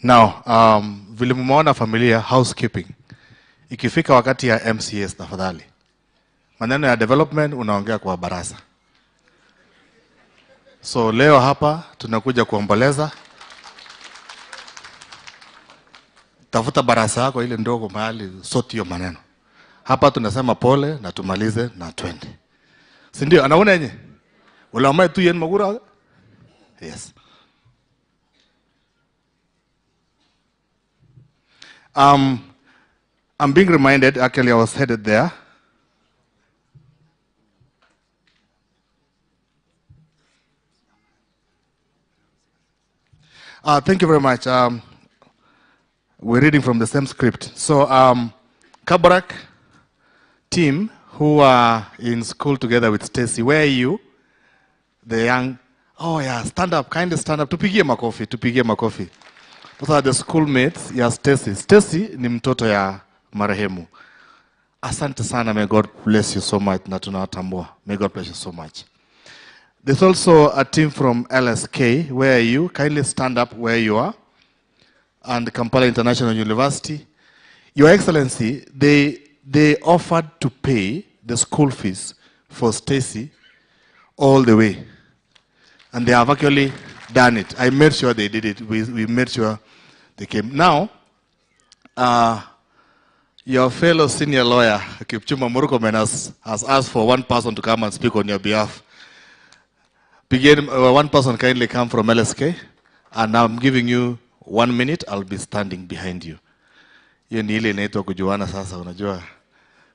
S5: Now, vile mumeona familia housekeeping. Ikifika wakati ya MCAs tafadhali. Maneno ya development unaongea kwa barasa. So leo hapa tunakuja kuomboleza. Tafuta barasa yako ile ndogo mahali sort hiyo maneno. Hapa tunasema pole na tumalize na twende. Si ndio? Anaona yenye? Ulamai tu yen magura? Yes. I'm being reminded, actually I was headed there. Thank you very much. We're reading from the same script. So, Kabarak team who are in school together with Stacy, where are you? The young, oh yeah, stand up, kindly stand up. Tupigie makofi, tupigie makofi. Those are the schoolmates ya Stacy. Stacy ni mtoto ya marehemu. Asante sana, may God bless you so much na tunawatambua. May God bless you so much. There's also a team from LSK. Where are you? Kindly stand up where you are. And Kampala International University. Your Excellency, they offered to pay the school fees for Stacy all the way. And they have actually done it. I made sure they did it. We made sure they came. Now, your fellow senior lawyer, Kipchumba Murkomen, has asked for one person to come and speak on your behalf. Begin, one person kindly come from LSK, and I'm giving you 1 minute. I'll be standing behind you. Hiyo ni ile inaitwa kujuana sasa, unajua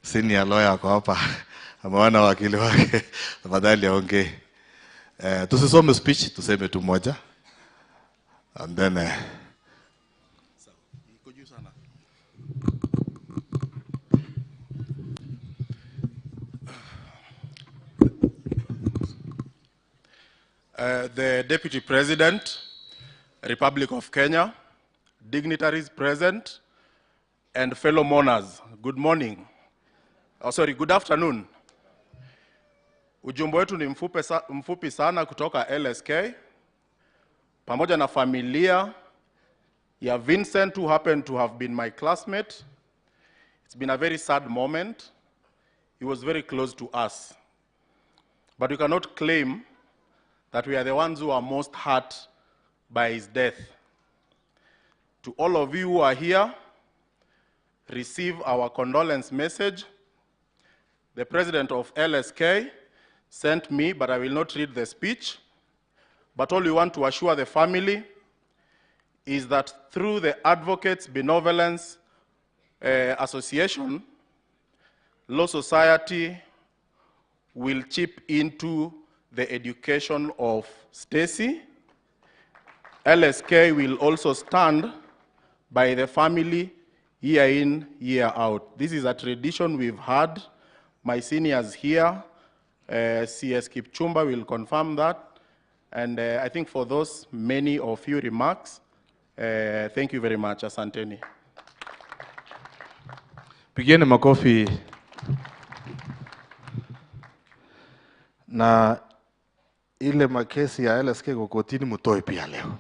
S5: senior lawyer ako hapa, ameona wakili wake, tafadhali aongee. Tusisome speech, tuseme tu moja. And then
S16: the Deputy President, Republic of Kenya, dignitaries present, and fellow mourners, good morning. Oh, sorry, good afternoon. Ujumbe wetu ni mfupi sana kutoka LSK, pamoja na familia ya Vincent, who happened to have been my classmate. It's been a very sad moment. He was very close to us. But we cannot claim that we are the ones who are most hurt by his death. To all of you who are here, receive our condolence message. The president of LSK sent me, but I will not read the speech. But all we want to assure the family is that through the Advocates Benevolence Association, Law Society will chip into the education of Stacy. LSK will also stand by the family year in, year out. This is a tradition we've had. My seniors here, CS Kipchumba will confirm that. And I think for those many or few remarks, thank you very much. Asanteni.
S5: Pigieni makofi. Na ile makesi ya LSK kwa kotini mtoe pia leo.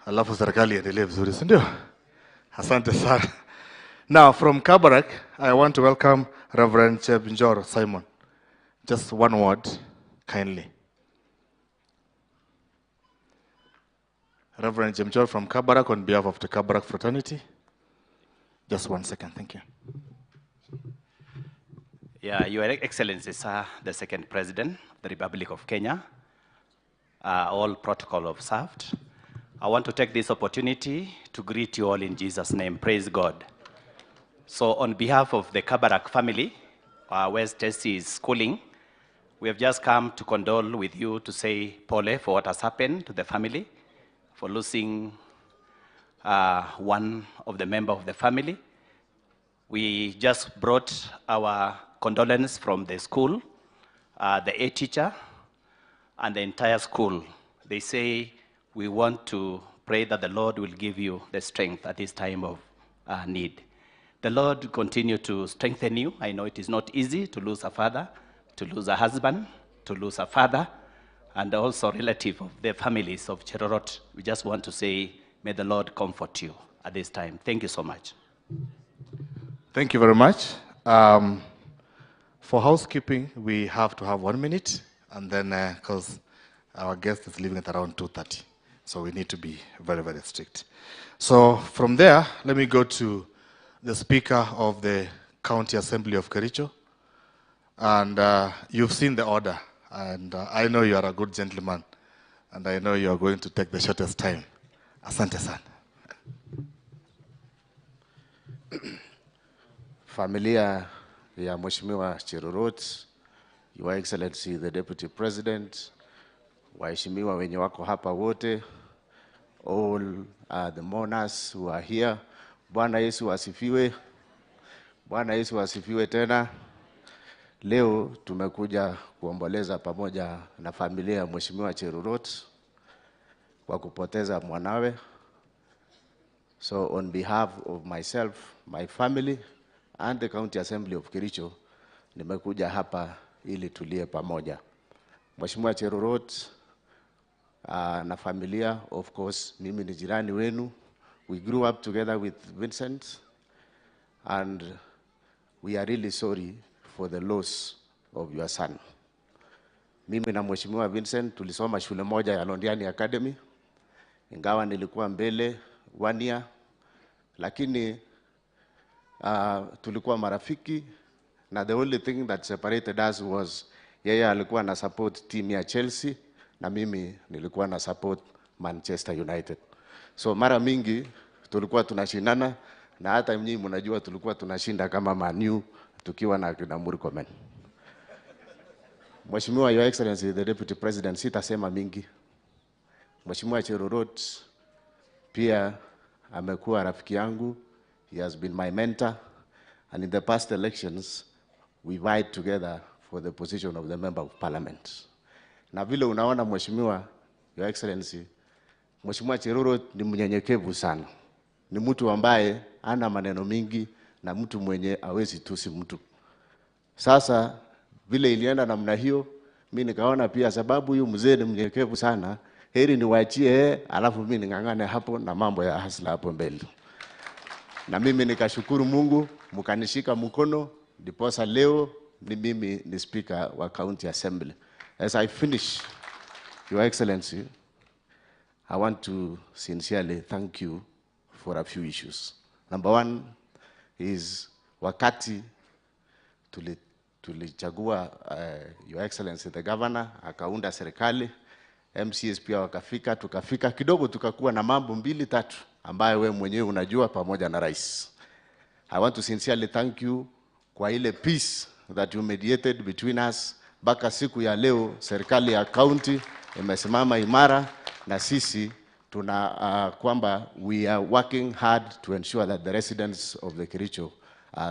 S5: Alafu serikali iendelee vizuri, si ndio? Asante sana. Now from Kabarak, I want to welcome Reverend Chepnjor Simon. Just one word, kindly. Reverend Jemchol from Kabarak on behalf of the Kabarak fraternity. Just 1 second, thank you.
S17: Yeah, Your Excellency, sir, the second President of the Republic of Kenya, all protocol observed. I want to take this opportunity to greet you all in Jesus' name. Praise God. So on behalf of the Kabarak family, where Stacy is schooling, we have just come to condole with you to say pole for what has happened to the family, for losing one of the member of the family. We just brought our condolence from the school, the A teacher, and the entire school. They say we want to pray that the Lord will give you the strength at this time of need. The Lord continue to strengthen you. I know it is not easy to lose a father, to lose a husband, to lose a father, and also relative of the families of Cherorot. We just want to say, may the Lord comfort you at this time. Thank you so much.
S5: Thank you very much. For housekeeping, we have to have 1 minute, and then, because our guest is leaving at around 2:30. So we need to be very, very strict. So from there, let me go to the Speaker of the County Assembly of Kericho. And you've seen the order. And I know you are a good gentleman. And I know you are going to take the shortest time. Asante sana.
S18: Familia ya Mheshimiwa Cherorot, Your Excellency the Deputy President, waheshimiwa wenye wako hapa wote, all the mourners who are here. Bwana Yesu asifiwe. Bwana Yesu asifiwe tena. Leo tumekuja kuomboleza pamoja na familia ya Mheshimiwa Cherorot kwa kupoteza mwanawe. So on behalf of myself, my family and the County Assembly of Kericho, nimekuja hapa ili tulie pamoja. Mheshimiwa Cherorot na familia, of course, mimi ni jirani wenu. We grew up together with Vincent, and we are really sorry for the loss of your son. Mimi na Mheshimiwa Vincent tulisoma shule moja ya Londiani Academy, ingawa nilikuwa mbele 1 year, lakini tulikuwa marafiki, na the only thing that separated us was yeye alikuwa na support team ya Chelsea na mimi nilikuwa na support Manchester United. So mara mingi tulikuwa tunashindana, na hata nyinyi mnajua tulikuwa tunashinda kama Man U tukiwa na kina Murkomen. Mheshimiwa Your Excellency the Deputy President, sitasema mingi. Mheshimiwa Cherorot pia amekuwa rafiki yangu. He has been my mentor, and in the past elections we vied together for the position of the Member of Parliament. Na vile unaona Mheshimiwa Your Excellency, Mheshimiwa Cherorot ni mnyenyekevu sana. Ni mtu ambaye hana maneno mingi na mtu mwenye hawezi tusi mtu. Sasa vile ilienda namna hiyo, mimi nikaona pia sababu huyu mzee ni mnyenyekevu sana, heri niwaachie, alafu mimi ningangane hapo na mambo ya hasla hapo mbele. Na mimi nikashukuru Mungu, mkanishika mkono, ndiposa leo ni mimi ni Speaker wa County Assembly. As I finish, Your Excellency, I want to sincerely thank you for a few issues. Number one is wakati tulichagua Your Excellency the Governor, akaunda serikali, MCS pia wakafika, tukafika kidogo tukakuwa na mambo 2-3 ambayo wewe mwenyewe unajua pamoja na rais. I want to sincerely thank you kwa ile peace that you mediated between us. Mpaka siku ya leo serikali ya county imesimama imara na sisi tuna kwamba we are working hard to ensure that the residents of the Kericho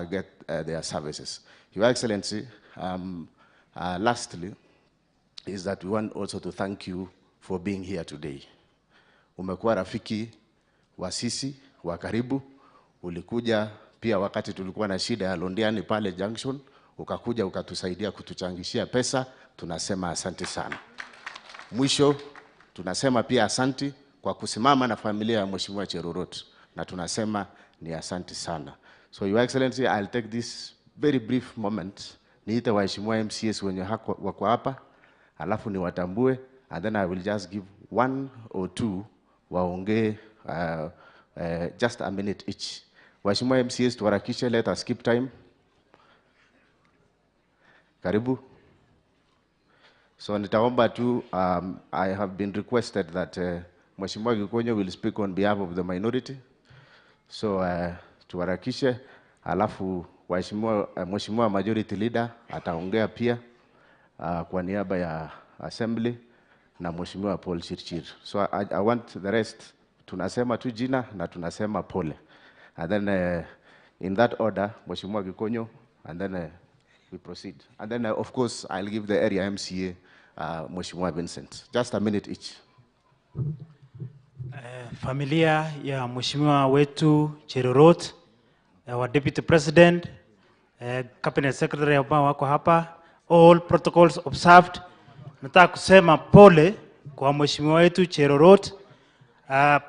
S18: get their services. Your Excellency, lastly is that we want also to thank you for being here today. Umekuwa rafiki wa sisi wa karibu. Ulikuja pia wakati tulikuwa na shida ya Londiani pale Junction, ukakuja ukatusaidia kutuchangishia pesa. Tunasema asante sana. Mwisho tunasema pia asante kwa kusimama na familia ya Mheshimiwa Cherorot, na tunasema ni asante sana. So Your Excellency, I'll take this very brief moment niite waheshimiwa MCS wenye wako hapa, alafu niwatambue, and then I will just give 1 or 2 waongee just a minute each. Waheshimiwa MCAs, tuharakishe, let us keep time. Karibu. So nitaomba tu, I have been requested that Mheshimiwa Gikonyo will speak on behalf of the minority. So tuharakishe, alafu waheshimiwa, Mheshimiwa Majority Leader ataongea pia kwa niaba ya Assembly na Mheshimiwa Paul Chirchir. So I want the rest, tunasema tu jina na tunasema pole. And then in that order, Mheshimiwa Gikonyo, and then we proceed. And then, of course, I'll give the area MCA, Mheshimiwa Vincent. Just a minute each.
S19: Familia ya Mheshimiwa wetu Cherorot, our Deputy President, Cabinet Secretary ambao wako hapa, all protocols observed. Nataka kusema pole kwa Mheshimiwa wetu Cherorot,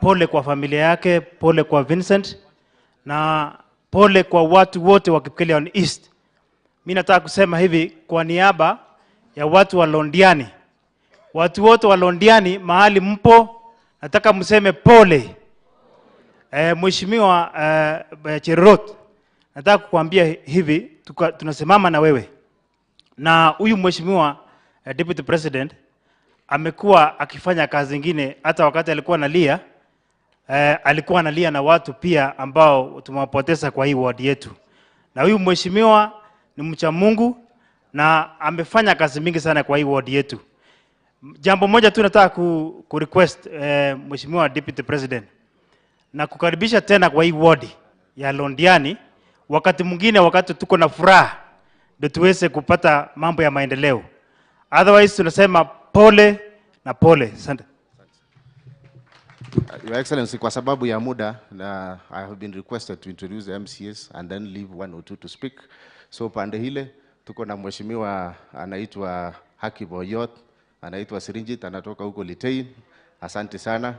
S19: pole kwa familia yake, pole kwa Vincent na pole kwa watu wote wa Kipkelion East. Mimi nataka kusema hivi kwa niaba ya watu wa Londiani. Watu wote wa Londiani mahali mpo, nataka mseme pole. Mheshimiwa Cherorot, nataka kukuambia hivi, tunasimama na wewe. Na huyu Mheshimiwa Deputy President amekuwa akifanya kazi zingine, hata wakati alikuwa analia, alikuwa analia na watu pia ambao tumewapoteza kwa hii ward yetu. Na huyu mheshimiwa ni mcha Mungu na amefanya kazi mingi sana kwa hii ward yetu. Jambo moja tu nataka ku request Mheshimiwa Deputy President na kukaribisha tena kwa hii ward ya Londiani, wakati mwingine, wakati tuko na furaha ndio tuweze kupata mambo ya maendeleo. Otherwise tunasema pole na pole. Asante.
S18: Your Excellency, kwa sababu ya muda, na I have been requested to introduce the MCAs and then leave one or two to speak. So pande hile tuko na mheshimiwa anaitwa Haki Boyot, anaitwa Sirinjit, anatoka huko Litein. Asante sana.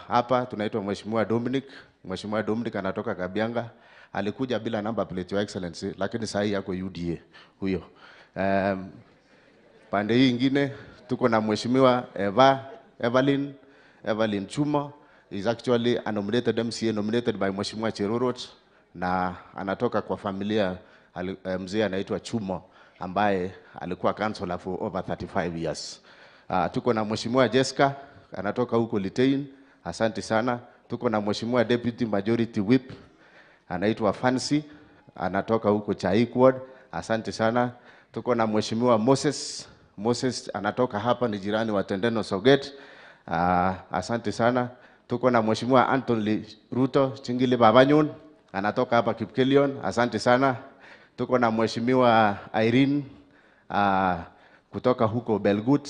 S18: Hapa tunaitwa Mheshimiwa Dominic. Mheshimiwa Dominic anatoka Kabianga. Alikuja bila number plate, Your Excellency, lakini sahi yako UDA huyo. Pande hii ingine tuko na Mheshimiwa Evelyn Chuma is actually a nominated MCA nominated by Mheshimiwa Cherorot na anatoka kwa familia mzee anaitwa Chuma ambaye alikuwa councillor for over 35 years. Tuko na Mheshimiwa Jessica anatoka huko Litein, asante sana. Tuko na Mheshimiwa Deputy Majority Whip anaitwa Fancy anatoka huko Chaik Ward, asante sana. Tuko na Mheshimiwa Moses anatoka hapa, ni jirani wa Tendeno Soget. Asante sana. Tuko na Mheshimiwa Anthony Ruto Chingile Babanyun anatoka hapa Kipkelion, asante sana. Tuko na Mheshimiwa Irene kutoka huko Belgut,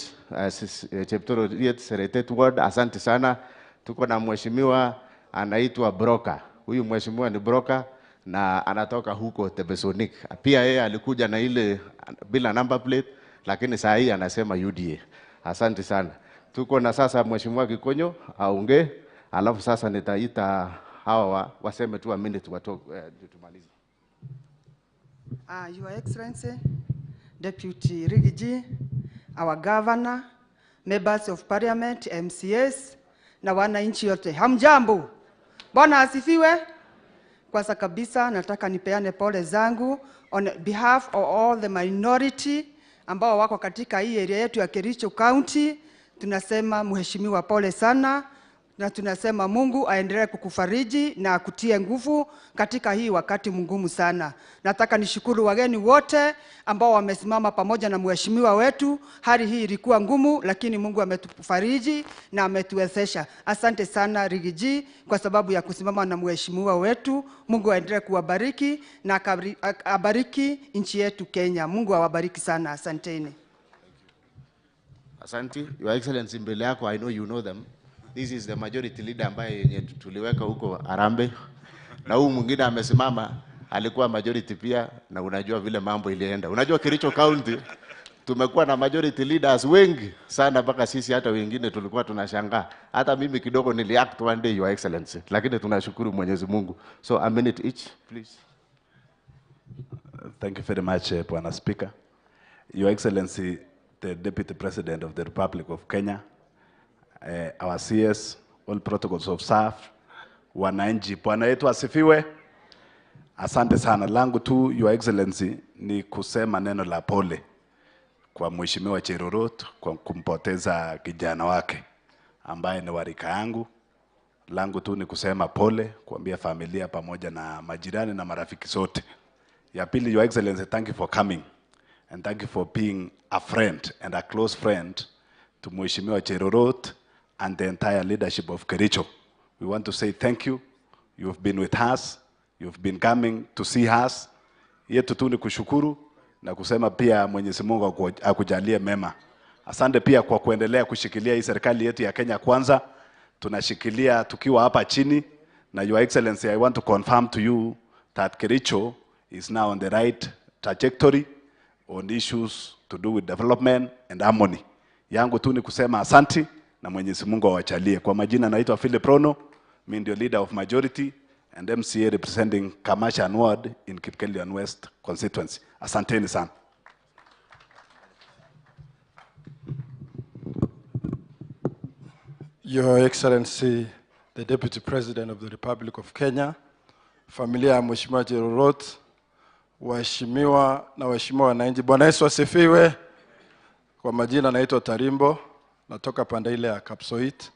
S18: Cheptoro Seretet Ward, asante sana. Tuko na Mheshimiwa anaitwa Broka. Huyu mheshimiwa ni Broka na anatoka huko Tebesonik. Pia yeye alikuja na ile bila number plate, lakini saa hii anasema UDA. Asante sana. Tuko na sasa Mheshimiwa Gikonyo aongee, alafu sasa nitaita hawa waseme tu a minute tumalize.
S20: Your Excellency, Deputy Rigiji, our Governor, Members of Parliament, MCAs, na wananchi yote. Hamjambo. Bwana asifiwe. Kwanza kabisa nataka nipeane pole zangu on behalf of all the minority ambao wako katika hii area yetu ya Kericho County. Tunasema mheshimiwa pole sana, na tunasema Mungu aendelee kukufariji na akutie nguvu katika hii wakati mgumu sana. Nataka nishukuru wageni wote ambao wamesimama pamoja na mheshimiwa wetu. Hali hii ilikuwa ngumu, lakini Mungu ametufariji na ametuwezesha. Asante sana Rigiji kwa sababu ya kusimama na mheshimiwa wetu. Mungu aendelee kuwabariki na abariki nchi yetu Kenya. Mungu awabariki sana. Asanteni.
S18: Asante. Your Excellency, mbele yako, I know you know them. This is the majority leader ambaye yenye tuliweka huko Arambe. Na huyu mwingine amesimama alikuwa majority pia, na unajua vile mambo ilienda. Unajua Kericho County tumekuwa na majority leaders wengi sana mpaka sisi hata wengine tulikuwa tunashangaa. Hata mimi kidogo niliact one day, Your Excellency. Lakini tunashukuru Mwenyezi Mungu. So a minute each, please.
S21: Thank you very much, Bwana Speaker. Your Excellency, the Deputy President of the Republic of Kenya, our CS, all protocols observed, wananchi, Bwana yetu asifiwe. Asante sana. Langu tu, Your Excellency, ni kusema neno la pole kwa Mheshimiwa Cherorot kwa kumpoteza kijana wake ambaye ni warika yangu. Langu tu ni kusema pole, kuambia familia pamoja na majirani na marafiki zote. Ya pili, Your Excellency, thank you for coming and thank you for being a friend and a close friend to Mheshimiwa Cherorot and the entire leadership of Kericho. We want to say thank you. You've been with us. You've been coming to see us. Yetu tu ni kushukuru na kusema pia Mwenyezi Mungu akujalie mema. Asante pia kwa kuendelea kushikilia hii serikali yetu ya Kenya Kwanza. Tunashikilia tukiwa hapa chini, na Your Excellency, I want to confirm to you that Kericho is now on the right trajectory on issues to do with development and harmony. Yangu tu ni kusema asanti na Mwenyezi Mungu awachalie. Kwa majina naitwa Philip Rono, mimi ndio leader of majority and MCA representing Kamashan Ward in Kipkelion West constituency. Asanteni sana.
S1: Your Excellency, the Deputy President of the Republic of Kenya, familia ya Mheshimiwa Cherorot, waheshimiwa na waheshimiwa wananchi, Bwana Yesu asifiwe. Kwa majina naitwa Tarimbo, natoka pande ile ya Kapsoit.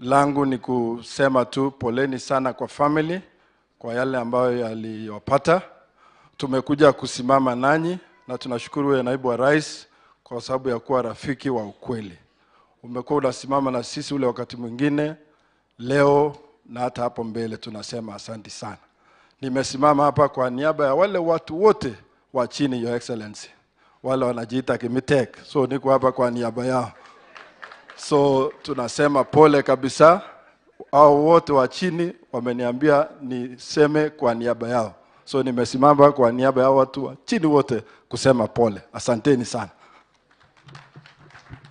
S1: Langu ni kusema tu poleni sana kwa family kwa yale ambayo yaliwapata. Tumekuja kusimama nanyi na tunashukuru wewe naibu wa rais kwa sababu ya kuwa rafiki wa ukweli. Umekuwa unasimama na sisi ule wakati mwingine, leo na hata hapo mbele tunasema asante sana. Nimesimama hapa kwa niaba ya wale watu wote wa chini, Your Excellency, wale wanajiita Kimitek. So niko hapa kwa niaba yao. So tunasema pole kabisa. Hao wote wa chini wameniambia niseme kwa niaba yao. So nimesimama kwa niaba ya watu wa chini wote kusema pole. Asanteni sana.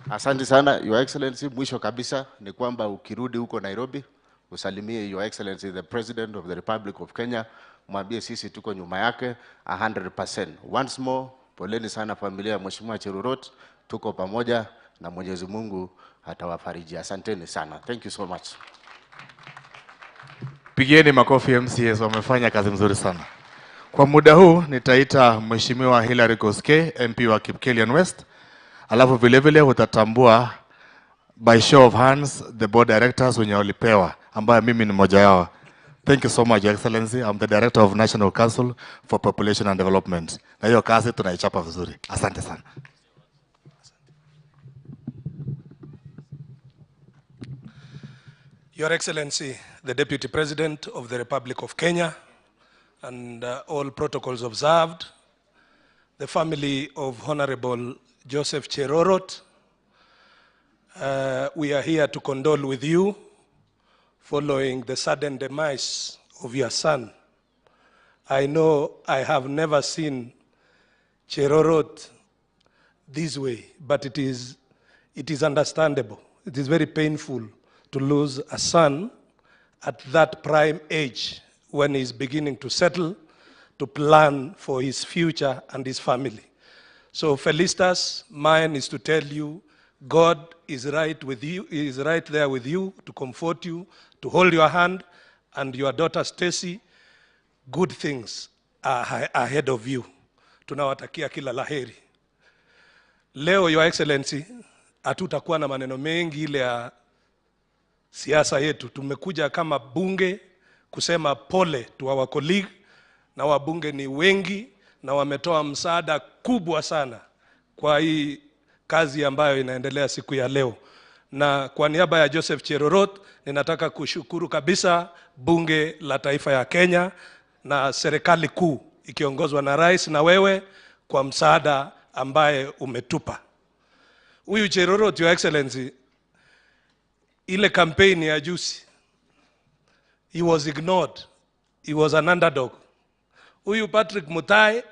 S18: Asante sana Your Excellency. Mwisho kabisa ni kwamba ukirudi huko Nairobi usalimie Your Excellency the President of the Republic of Kenya, mwambie sisi tuko nyuma yake 100%. Once more, poleni sana familia ya Mheshimiwa Cherorot, tuko pamoja na Mwenyezi Mungu atawafariji. Asanteni sana. Thank you so much.
S5: Pigieni makofi MCAs, wamefanya kazi nzuri sana. Kwa muda huu nitaita Mheshimiwa Hilary Koskei, MP wa Kipkelion West. Alafu vile vile utatambua by show of hands the board directors wenye walipewa, ambayo mimi ni mmoja yao. Thank you so much, Your Excellency. I'm the Director of National Council for Population and Development. Na hiyo kazi tunaichapa vizuri. Asante sana.
S22: Your Excellency, the Deputy President of the Republic of Kenya, and all protocols observed, the family of Honorable Joseph Cherorot, we are here to condole with you following the sudden demise of your son. I know I have never seen Cherorot this way, but it is understandable. It is very painful to lose a son at that prime age when he's beginning to settle, to plan for his future and his family. So Felistus, mine is to tell you, God is right with you, is right there with you to comfort you, to hold your hand, and your daughter Stacy, good things are ahead of you. Tunawatakia kila laheri. Leo, Your Excellency, hatutakuwa na maneno mengi ile ya siasa yetu. Tumekuja kama bunge kusema pole to our colleague, na wabunge ni wengi na wametoa msaada kubwa sana kwa hii kazi ambayo inaendelea siku ya leo. Na kwa niaba ya Joseph Cherorot, ninataka kushukuru kabisa Bunge la Taifa ya Kenya na serikali kuu ikiongozwa na rais na wewe kwa msaada ambaye umetupa. Huyu Cherorot, Your Excellency, ile campaign ya juzi, he was ignored. He was an underdog. Huyu Patrick Mutai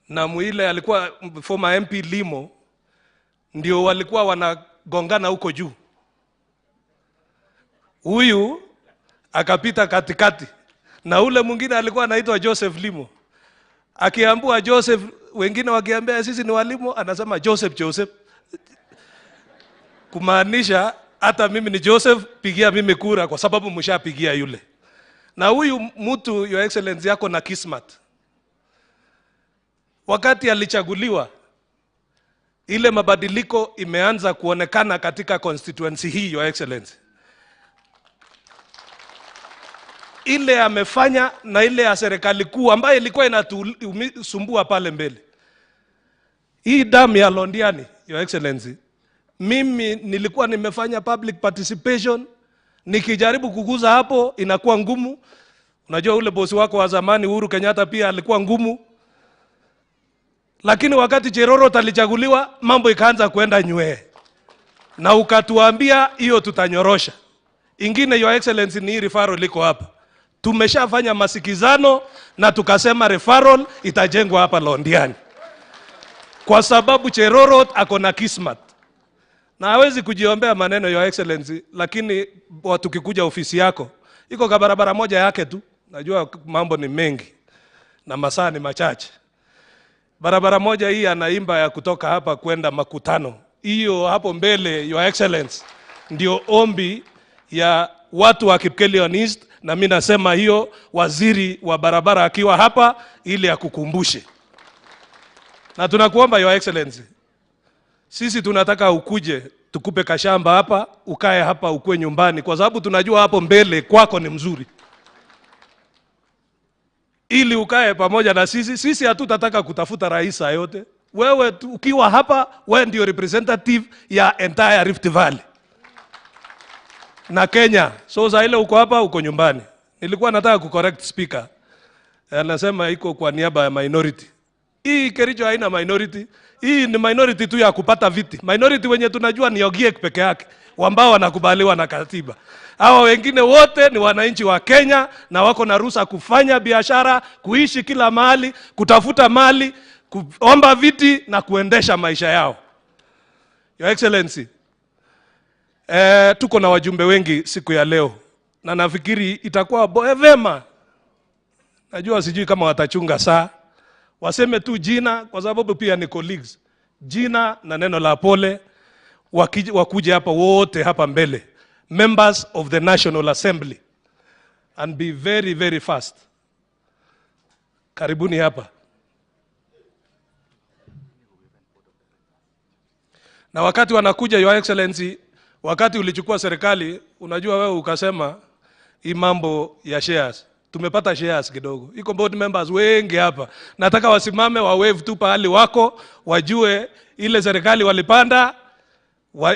S22: na mwile alikuwa former MP Limo, ndio walikuwa wanagongana huko juu. Huyu akapita katikati na ule mwingine alikuwa anaitwa Joseph Limo. Akiambua Joseph, wengine wakiambia sisi ni walimu, anasema Joseph Joseph. Kumaanisha Hata mimi ni Joseph, pigia mimi kura kwa sababu mshapigia yule. Na huyu mtu, Your Excellency, yako na kismat. Wakati alichaguliwa, ile mabadiliko imeanza kuonekana katika constituency hii, Your Excellency. Ile amefanya na ile ya serikali kuu ambayo ilikuwa inatusumbua pale mbele. Hii damu ya Londiani, Your Excellency, mimi nilikuwa nimefanya public participation, nikijaribu kuguza hapo inakuwa ngumu. Unajua ule bosi wako wa zamani Uhuru Kenyatta pia alikuwa ngumu. Lakini wakati Cherorot alichaguliwa, mambo ikaanza kuenda nywee. Na ukatuambia hiyo tutanyorosha. Ingine, Your Excellency, ni hii referral liko hapa. Tumeshafanya masikizano na tukasema referral itajengwa hapa Londiani. Kwa sababu Cherorot ako na kismat. Na hawezi kujiombea maneno, Your Excellency, lakini tukikuja ofisi yako, iko kabarabara moja yake tu. Najua mambo ni mengi na masaa ni machache. Barabara moja hii anaimba ya kutoka hapa kwenda makutano. Hiyo hapo mbele, Your Excellency, ndio ombi ya watu wa Kipkelion East, na mimi nasema hiyo waziri wa barabara akiwa hapa ili akukumbushe. Na tunakuomba, Your Excellency, sisi tunataka ukuje tukupe kashamba hapa, ukae hapa, ukue nyumbani, kwa sababu tunajua hapo mbele kwako ni mzuri. Ili ukae pamoja na sisi. Sisi hatutataka kutafuta rais yote. Wewe ukiwa hapa, wewe ndio representative ya entire Rift Valley na Kenya. So za ile uko hapa, uko nyumbani. Nilikuwa nataka kucorrect speaker. Anasema iko kwa niaba ya minority. Hii Kericho haina minority. Hii ni minority tu ya kupata viti. Minority wenye tunajua ni Ogiek peke yake, ambao wanakubaliwa na katiba. Hawa wengine wote ni wananchi wa Kenya na wako na ruhusa kufanya biashara, kuishi kila mahali, kutafuta mali, kuomba viti na kuendesha maisha yao. Your Excellency, tuko na wajumbe wengi siku ya leo na nafikiri itakuwa vema. Najua sijui kama watachunga saa, waseme tu jina kwa sababu pia ni colleagues. Jina na neno la pole, wakuje hapa wote hapa mbele. Members of the National Assembly, and be very, very fast. Karibuni hapa. Na wakati wanakuja, Your Excellency, wakati ulichukua serikali, unajua wewe ukasema hii mambo ya shares. Tumepata shares kidogo. Iko board members wengi hapa. Nataka wasimame wa wave tu pahali wako, wajue ile serikali walipanda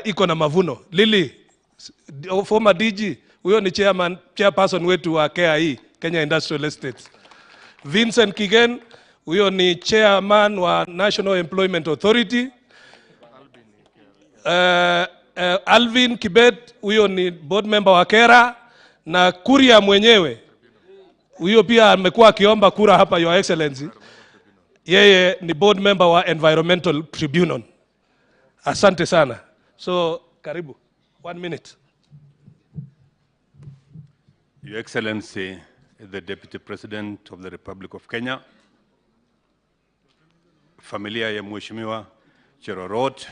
S22: iko na mavuno. Lili, former DG, huyo ni chairperson wetu wa KIE, Kenya Industrial Estates. Vincent Kigen, huyo ni chairman wa National Employment Authority. Alvin Kibet, huyo ni board member wa KERA, na Kuria mwenyewe, huyo pia amekuwa akiomba kura hapa, Your Excellency. Yeye ni board member wa Environmental Tribunal. Asante sana. So, karibu. 1 minute.
S2: Your Excellency, the Deputy President of the Republic of Kenya, familia ya Mheshimiwa Cherorot,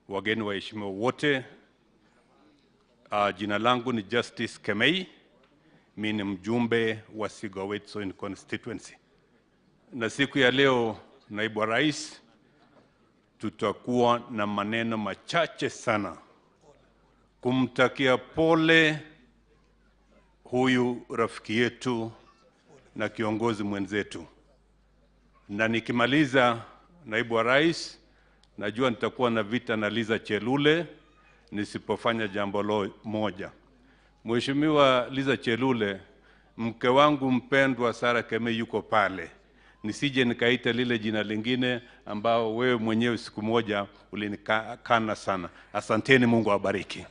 S2: wageni waheshimiwa wote, jina langu ni Justice Kemei, mimi ni mjumbe wa Sigowet-Soi constituency. Na siku ya leo, naibu wa rais, tutakuwa na maneno machache sana kumtakia pole huyu rafiki yetu na kiongozi mwenzetu. Na nikimaliza, naibu wa rais, najua nitakuwa na vita na Liza Chelule nisipofanya jambo moja. Mheshimiwa Liza Chelule, mke wangu mpendwa Sarah Kemei yuko pale. Nisije nikaita lile jina lingine ambao wewe mwenyewe siku moja ulinikana sana. Asanteni, Mungu awabariki.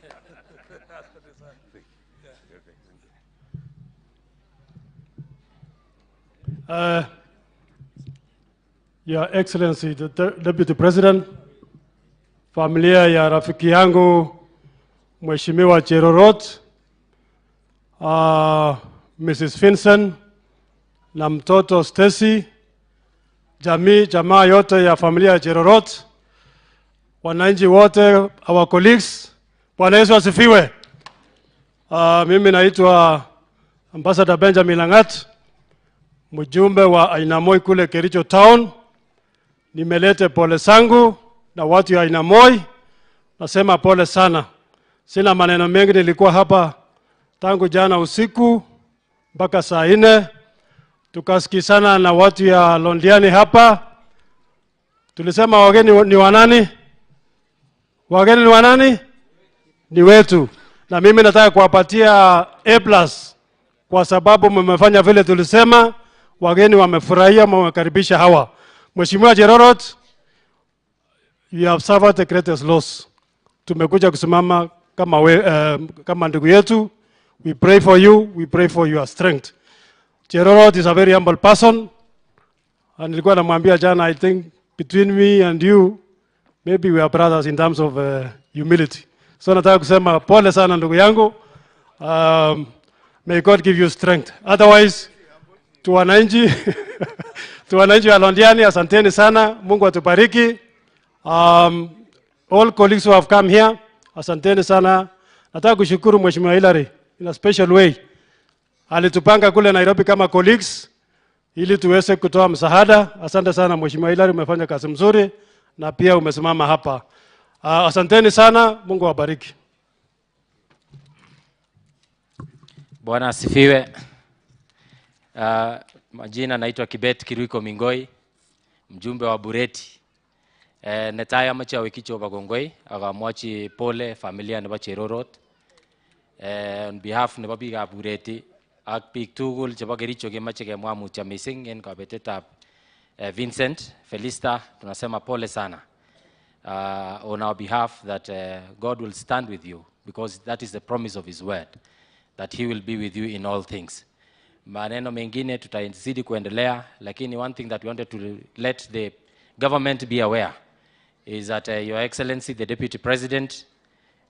S4: Your Excellency, the Deputy President, familia ya rafiki yangu Mheshimiwa Cherorot, Mrs. Vincent na mtoto Stacy, jamii, jamaa yote ya familia ya Cherorot, wananchi wote, our colleagues, Bwana Yesu asifiwe. Mimi naitwa Ambassador Benjamin Langat, mjumbe wa Ainamoi kule Kericho Town. Nimelete pole zangu na watu ya Ainamoi, nasema pole sana. Sina maneno mengi, nilikuwa hapa tangu jana usiku mpaka saa 4, tukasikizana na watu ya Londiani hapa. Tulisema wageni ni wanani? Wageni ni wanani? Ni wetu. Na mimi nataka kuwapatia A+ kwa sababu mmefanya vile tulisema, wageni wamefurahia, mmekaribisha hawa. Mheshimiwa Cherorot, you have suffered the greatest loss. Tumekuja kusimama kama ndugu yetu. We pray for you, we pray for your strength. Cherorot is a very humble person. And nilikuwa namwambia jana, I think between me and you, maybe we are brothers in terms of humility. So nataka kusema pole sana ndugu yangu. May God give you strength. Otherwise, tu wananchi wa Londiani, asanteni sana. Mungu atubariki. All colleagues who have come here, asanteni sana. Nataka kushukuru Mheshimiwa Hillary in a special way. Alitupanga kule Nairobi kama colleagues ili tuweze kutoa msaada. Asante sana Mheshimiwa Hillary, umefanya kazi mzuri na pia umesimama hapa. Asanteni sana, Mungu awabariki.
S6: Bwana asifiwe. Majina naitwa Kibet Kiruiko Mingoi, mjumbe wa Bureti. Netai amache awekyi Jehova kongoi ak amwachi pole familia nebo Cherorot. On behalf nebo biikab Bureti ak biik tugul chebo Kericho kemache kemwa mutyo missing en kabetetab Vincent Felista, tunasema pole sana. On our behalf that God will stand with you, because that is the promise of his word, that he will be with you in all things. Maneno mengine tutazidi kuendelea, lakini one thing that we wanted to let the government be aware is that Your Excellency the Deputy President,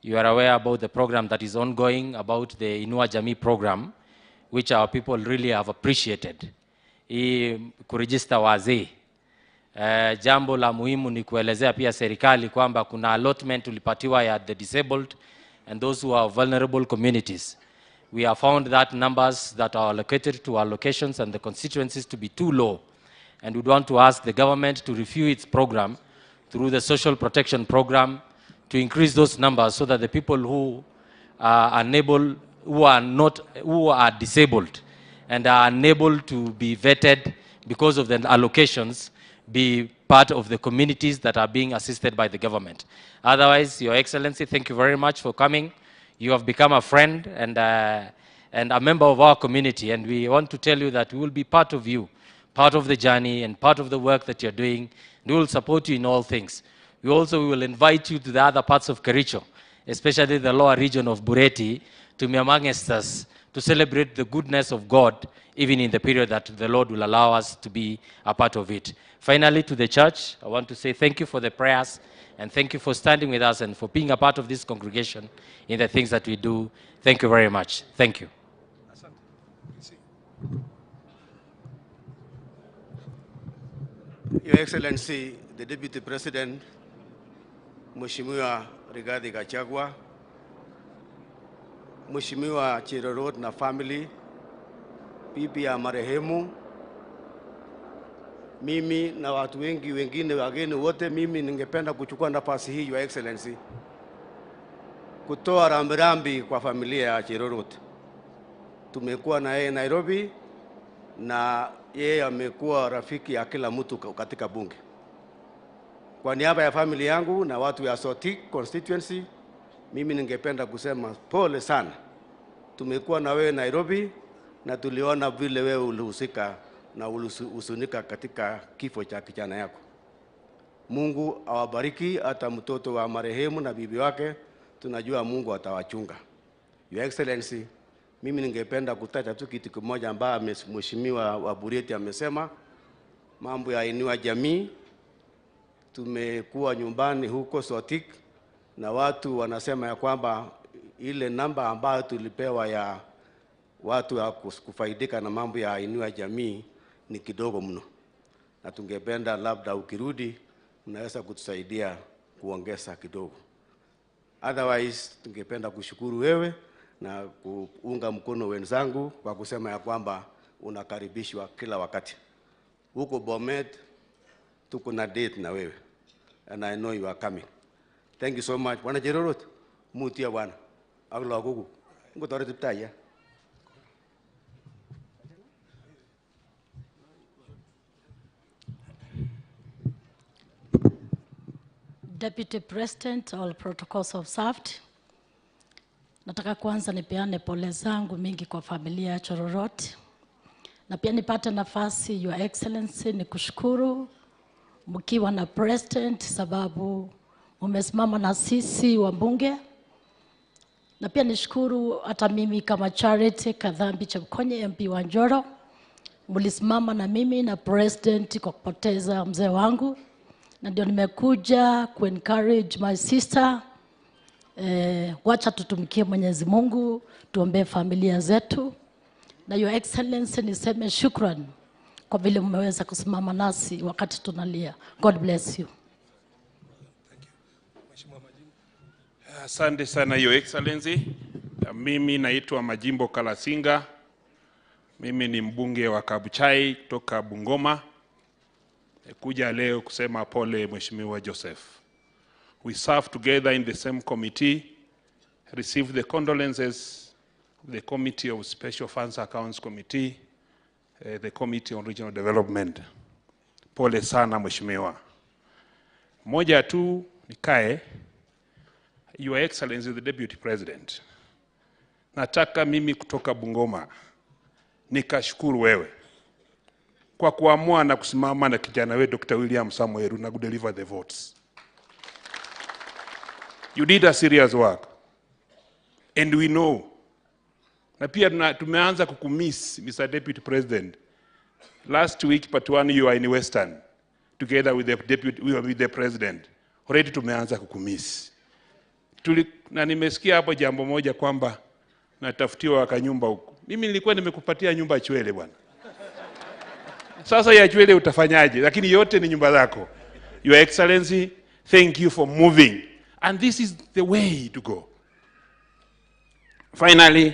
S6: you are aware about the program that is ongoing, about the Inua Jamii program, which our people really have appreciated. Hii kuregister wazee. Jambo la muhimu ni kuelezea pia serikali kwamba kuna allotment tulipatiwa ya the disabled and those who are vulnerable communities. We have found that numbers that are allocated to our locations and the constituencies to be too low. And we'd want to ask the government to review its program through the social protection program to increase those numbers so that the people who are unable, who are disabled and are unable to be vetted because of the allocations, be part of the communities that are being assisted by the government. Otherwise, Your Excellency, thank you very much for coming. You have become a friend and a member of our community, and we want to tell you that we will be part of you, part of the journey and part of the work that you're doing. We will support you in all things. We also will invite you to the other parts of Kericho, especially the lower region of Bureti, to be amongst us to celebrate the goodness of God, even in the period that the Lord will allow us to be a part of it. Finally, to the church, I want to say thank you for the prayers and thank you for standing with us and for being a part of this congregation in the things that we do. Thank you very much. Thank you.
S8: Your Excellency, the Deputy President, Mheshimiwa Rigathi Gachagua, Mheshimiwa Cherorot na family, bibi ya marehemu, mimi na watu wengi wengine wageni wote, mimi ningependa kuchukua nafasi hii, Your Excellency, kutoa rambirambi kwa familia ya Cherorot. Tumekuwa na yeye Nairobi na yeye amekuwa rafiki ya kila mtu katika bunge. Kwa niaba ya familia yangu na watu ya Sotik constituency, mimi ningependa kusema pole sana. Tumekuwa na wewe Nairobi na tuliona vile wewe ulihusika na ulihuzunika katika kifo cha kijana yako. Mungu awabariki hata mtoto wa marehemu na bibi wake, tunajua Mungu atawachunga. Your Excellency, mimi ningependa kutaja tu kitu kimoja ambaye Mheshimiwa wa Bureti amesema, mambo ya Inua Jamii. Tumekuwa nyumbani huko Sotik na watu wanasema ya kwamba ile namba ambayo tulipewa ya watu ya kufaidika na mambo ya Inua Jamii ni kidogo mno, na tungependa labda ukirudi unaweza kutusaidia kuongeza kidogo. Otherwise tungependa kushukuru wewe na kuunga mkono wenzangu kwa kusema ya kwamba unakaribishwa kila wakati. Huko Bomet tuko na date na wewe, and I know you are coming. Thank you so much. Bwana Cherorot, mutia bwana. Ak lagokuk. Ngotoret Kiptayat.
S9: Deputy President, all protocols observed. Nataka kwanza nipeane pole zangu mingi kwa familia ya Cherorot. Na pia nipate nafasi, Your Excellency, nikushukuru mkiwa na President sababu umesimama na sisi wabunge. Na pia nishukuru hata mimi kama Charity Kadhambi Chepkonye MP wa Njoro, mlisimama na mimi na President kwa kupoteza mzee wangu. Na ndio nimekuja ku encourage my sister, wacha tutumikie Mwenyezi Mungu, tuombee familia zetu. Na Your Excellency niseme shukran kwa vile mmeweza kusimama nasi wakati tunalia. God bless you.
S2: Asante sana Your Excellency. Mimi naitwa Majimbo Kalasinga. Mimi ni mbunge wa Kabuchai kutoka Bungoma. Kuja leo kusema pole Mheshimiwa Joseph. We serve together in the same committee, received the condolences of the Committee of Special Funds Accounts Committee, the Committee on Regional Development. Pole sana Mheshimiwa. Moja tu nikae, Your Excellency the Deputy President. Nataka mimi kutoka Bungoma nikashukuru wewe kwa kuamua na kusimama na kijana wetu Dr. William Samoei Ruto na kudeliver the votes. You did a serious work. And we know. Na pia tumeanza kukumiss Mr. Deputy President. Last week part 1 you are in Western together with the deputy, we were with the president. Already tumeanza kukumiss. Na nimesikia hapo jambo moja kwamba natafutiwa kanyumba huko. Mimi nilikuwa nimekupatia nyumba Chwele bwana. Sasa ya Chwele utafanyaje? Lakini yote ni nyumba zako. Your Excellency, thank you for moving. And this is the way to go. Finally,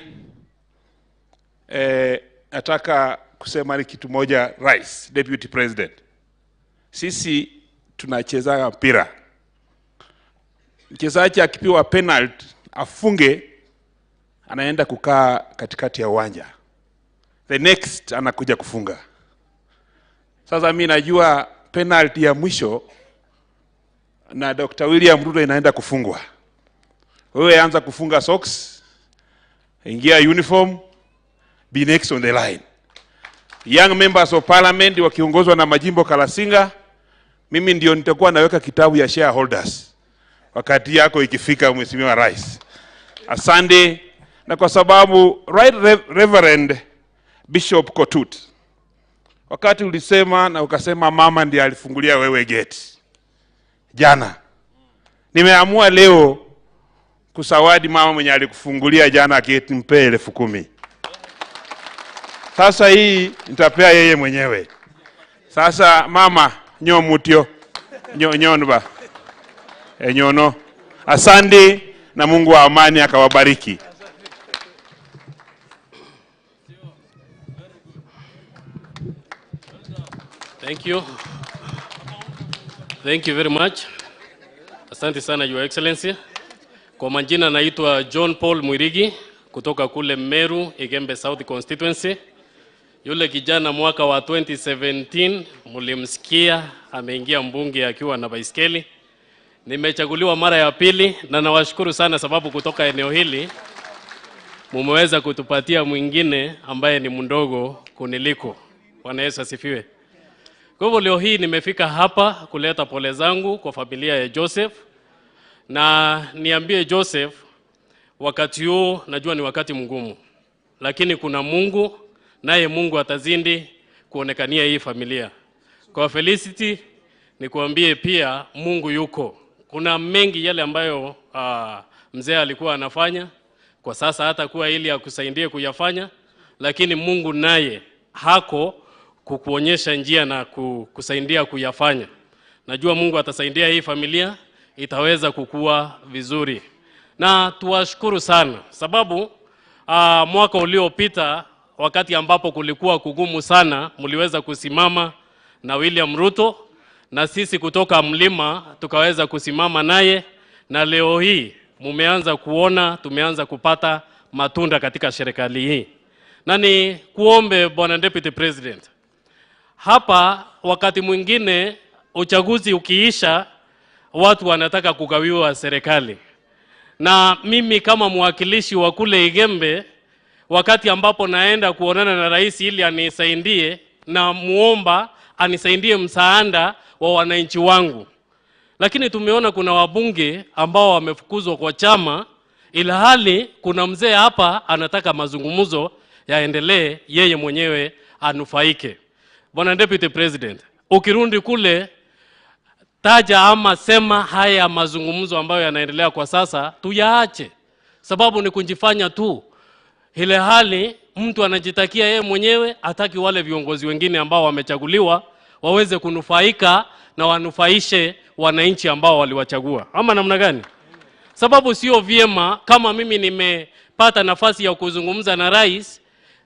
S2: nataka kusema ni kitu moja, Rais, Deputy President. Sisi tunacheza mpira. Mchezaji akipiwa penalty afunge, anaenda kukaa katikati ya uwanja. The next anakuja kufunga. Sasa mimi najua penalty ya mwisho na Dr. William Ruto inaenda kufungwa. Wewe anza kufunga socks, ingia uniform, be next on the line. Young members of parliament wakiongozwa na Majimbo Kalasinga, mimi ndio nitakuwa naweka kitabu ya shareholders wakati yako ikifika, Mheshimiwa Rais. Asante. Na kwa sababu Right Reverend Bishop Kotut, wakati ulisema na ukasema mama ndiye alifungulia wewe gate jana, nimeamua leo kusawadi mama mwenye alikufungulia jana gate, mpe 10,000. Sasa hii nitapea yeye mwenyewe. Sasa mama nyo mutio nyo nyonba nyono. Asante na Mungu wa amani akawabariki.
S10: Thank you. Thank you very much. Asante sana Your Excellency. Kwa majina naitwa John Paul Mwirigi kutoka kule Meru, Igembe South Constituency. Yule kijana mwaka wa 2017 mlimsikia ameingia mbunge akiwa na baiskeli. Nimechaguliwa mara ya pili na nawashukuru sana sababu kutoka eneo hili mumeweza kutupatia mwingine ambaye ni mdogo kuniliko. Bwana Yesu asifiwe. Kwa hivyo leo hii nimefika hapa kuleta pole zangu kwa familia ya Joseph. Na niambie Joseph, wakati huu najua ni wakati mgumu, lakini kuna Mungu, naye Mungu atazidi kuonekania hii familia. Kwa Felicity nikuambie pia Mungu yuko. Kuna mengi yale ambayo mzee alikuwa anafanya, kwa sasa hata kuwa ili akusaidie kuyafanya, lakini Mungu naye hako kukuonyesha njia na kusaidia kuyafanya. Najua Mungu atasaidia hii familia itaweza kukua vizuri. Na tuwashukuru sana sababu mwaka uliopita wakati ambapo kulikuwa kugumu sana, mliweza kusimama na William Ruto na sisi kutoka mlima tukaweza kusimama naye, na leo hii mumeanza kuona tumeanza kupata matunda katika serikali hii. Na ni kuombe Bwana Deputy President, hapa wakati mwingine uchaguzi ukiisha watu wanataka kugawiwa serikali, na mimi kama mwakilishi wa kule Igembe, wakati ambapo naenda kuonana na rais ili anisaidie, na muomba anisaidie msaada wa wananchi wangu. Lakini tumeona kuna wabunge ambao wamefukuzwa kwa chama, ila hali kuna mzee hapa anataka mazungumzo yaendelee, yeye mwenyewe anufaike. Bwana Deputy President, ukirundi kule taja ama sema haya mazungumzo ambayo yanaendelea kwa sasa tuyaache, sababu ni kujifanya tu. Ile hali mtu anajitakia yeye mwenyewe, hataki wale viongozi wengine ambao wamechaguliwa waweze kunufaika na wanufaishe wananchi ambao waliwachagua. Ama namna gani? Sababu sio vyema kama mimi nimepata nafasi ya kuzungumza na rais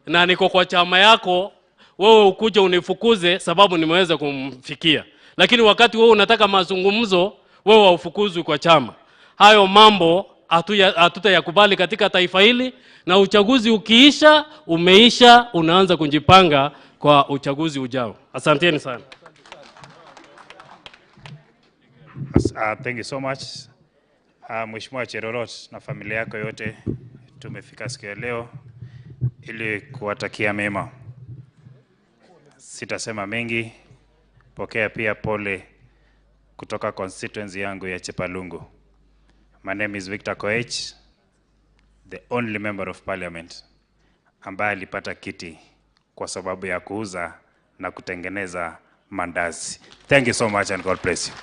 S10: na niko kwa chama yako, wewe ukuje unifukuze sababu nimeweza kumfikia. Lakini wakati wewe unataka mazungumzo, wewe haufukuzwi kwa chama. Hayo mambo hatutayakubali katika taifa hili, na uchaguzi ukiisha, umeisha, unaanza kujipanga kwa uchaguzi ujao. Asanteni sana.
S11: Thank you so much. Mheshimiwa Cherorot na familia yako yote, tumefika siku ya leo ili kuwatakia mema. Sitasema mengi. Pokea pia pole kutoka constituency yangu ya Chepalungu. My name is Victor Koech, the only member of parliament ambaye alipata kiti kwa sababu ya kuuza na kutengeneza mandazi. Thank you so much and God bless you.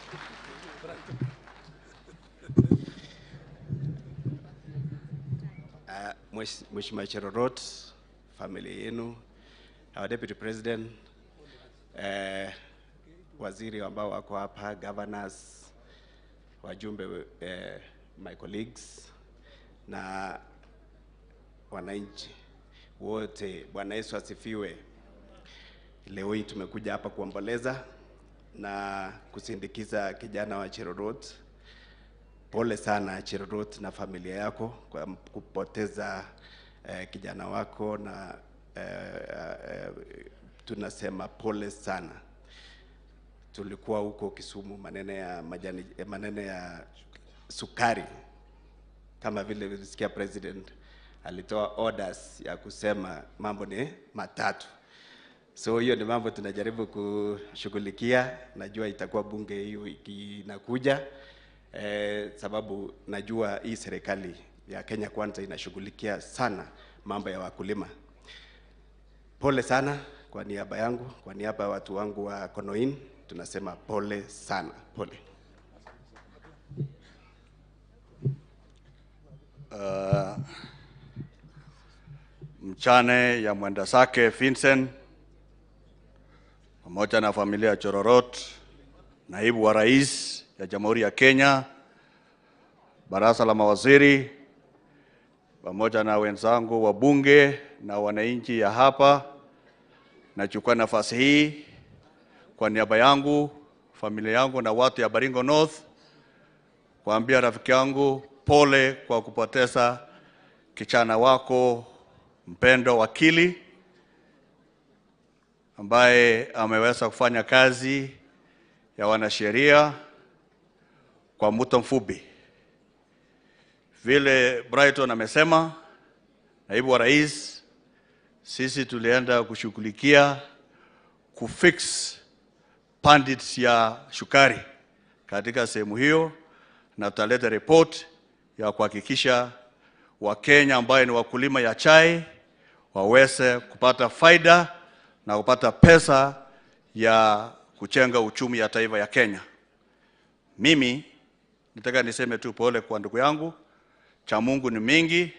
S8: Mheshimiwa Cherorot, familia yenu, our Deputy President, waziri ambao wako hapa, governors, wajumbe, my colleagues na wananchi wote, Bwana Yesu asifiwe. Leo hii tumekuja hapa kuomboleza na kusindikiza kijana wa Cherorot. Pole sana Cherorot na familia yako kwa kupoteza kijana wako, na tunasema pole sana. Tulikuwa huko Kisumu maneno ya majani, maneno ya sukari, kama vile ulisikia president alitoa orders ya kusema mambo ni matatu. So hiyo ni mambo tunajaribu kushughulikia. Najua itakuwa bunge hiyo inakuja, sababu najua hii serikali ya Kenya Kwanza inashughulikia sana mambo ya wakulima. Pole sana kwa niaba yangu, kwa niaba ya watu wangu wa Konoin, tunasema pole sana, pole.
S12: Mchane ya mwendasake Vincent pamoja na familia ya Cherorot, naibu wa rais ya Jamhuri ya Kenya, baraza la mawaziri, pamoja na wenzangu wa bunge na wananchi ya hapa, nachukua nafasi hii kwa niaba yangu, familia yangu na watu ya Baringo North kuambia rafiki yangu pole kwa kupoteza kijana wako mpendo wakili ambaye ameweza kufanya kazi ya wanasheria kwa muda mfupi. Vile Brighton amesema, naibu wa rais, sisi tulienda kushughulikia kufix pandits ya sukari katika sehemu hiyo, na tutaleta report ya kuhakikisha Wakenya ambaye ni wakulima ya chai waweze kupata faida na kupata pesa ya kujenga uchumi ya taifa ya Kenya. Mimi nataka niseme tu pole kwa ndugu yangu. Cha Mungu ni mingi.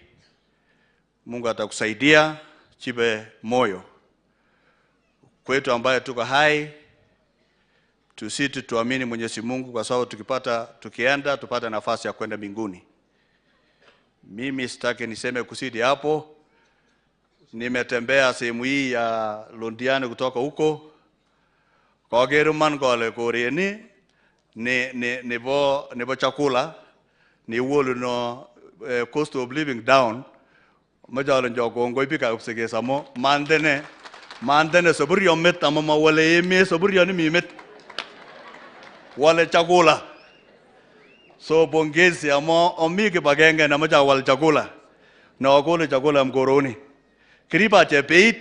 S12: Mungu atakusaidia, chipe moyo. Kwetu ambaye tuko hai, tusitu tuamini Mwenyezi Mungu, kwa sababu tukienda tupate nafasi ya kwenda mbinguni. Mimi sitaki niseme kusidi hapo. Nimetembea sehemu hii ya Londiani kutoka huko. Koger man kole koreni ni nebo chakula ni woluno cost of living down. Majalo njo kongoi bikab Kipsigis amu mandene soburio met ama mawale emet soburio ni mi met wale chakula. So pongezi ama omi kibagenge na macha wal chakula na wakole chakula mkoroni kiriba che beit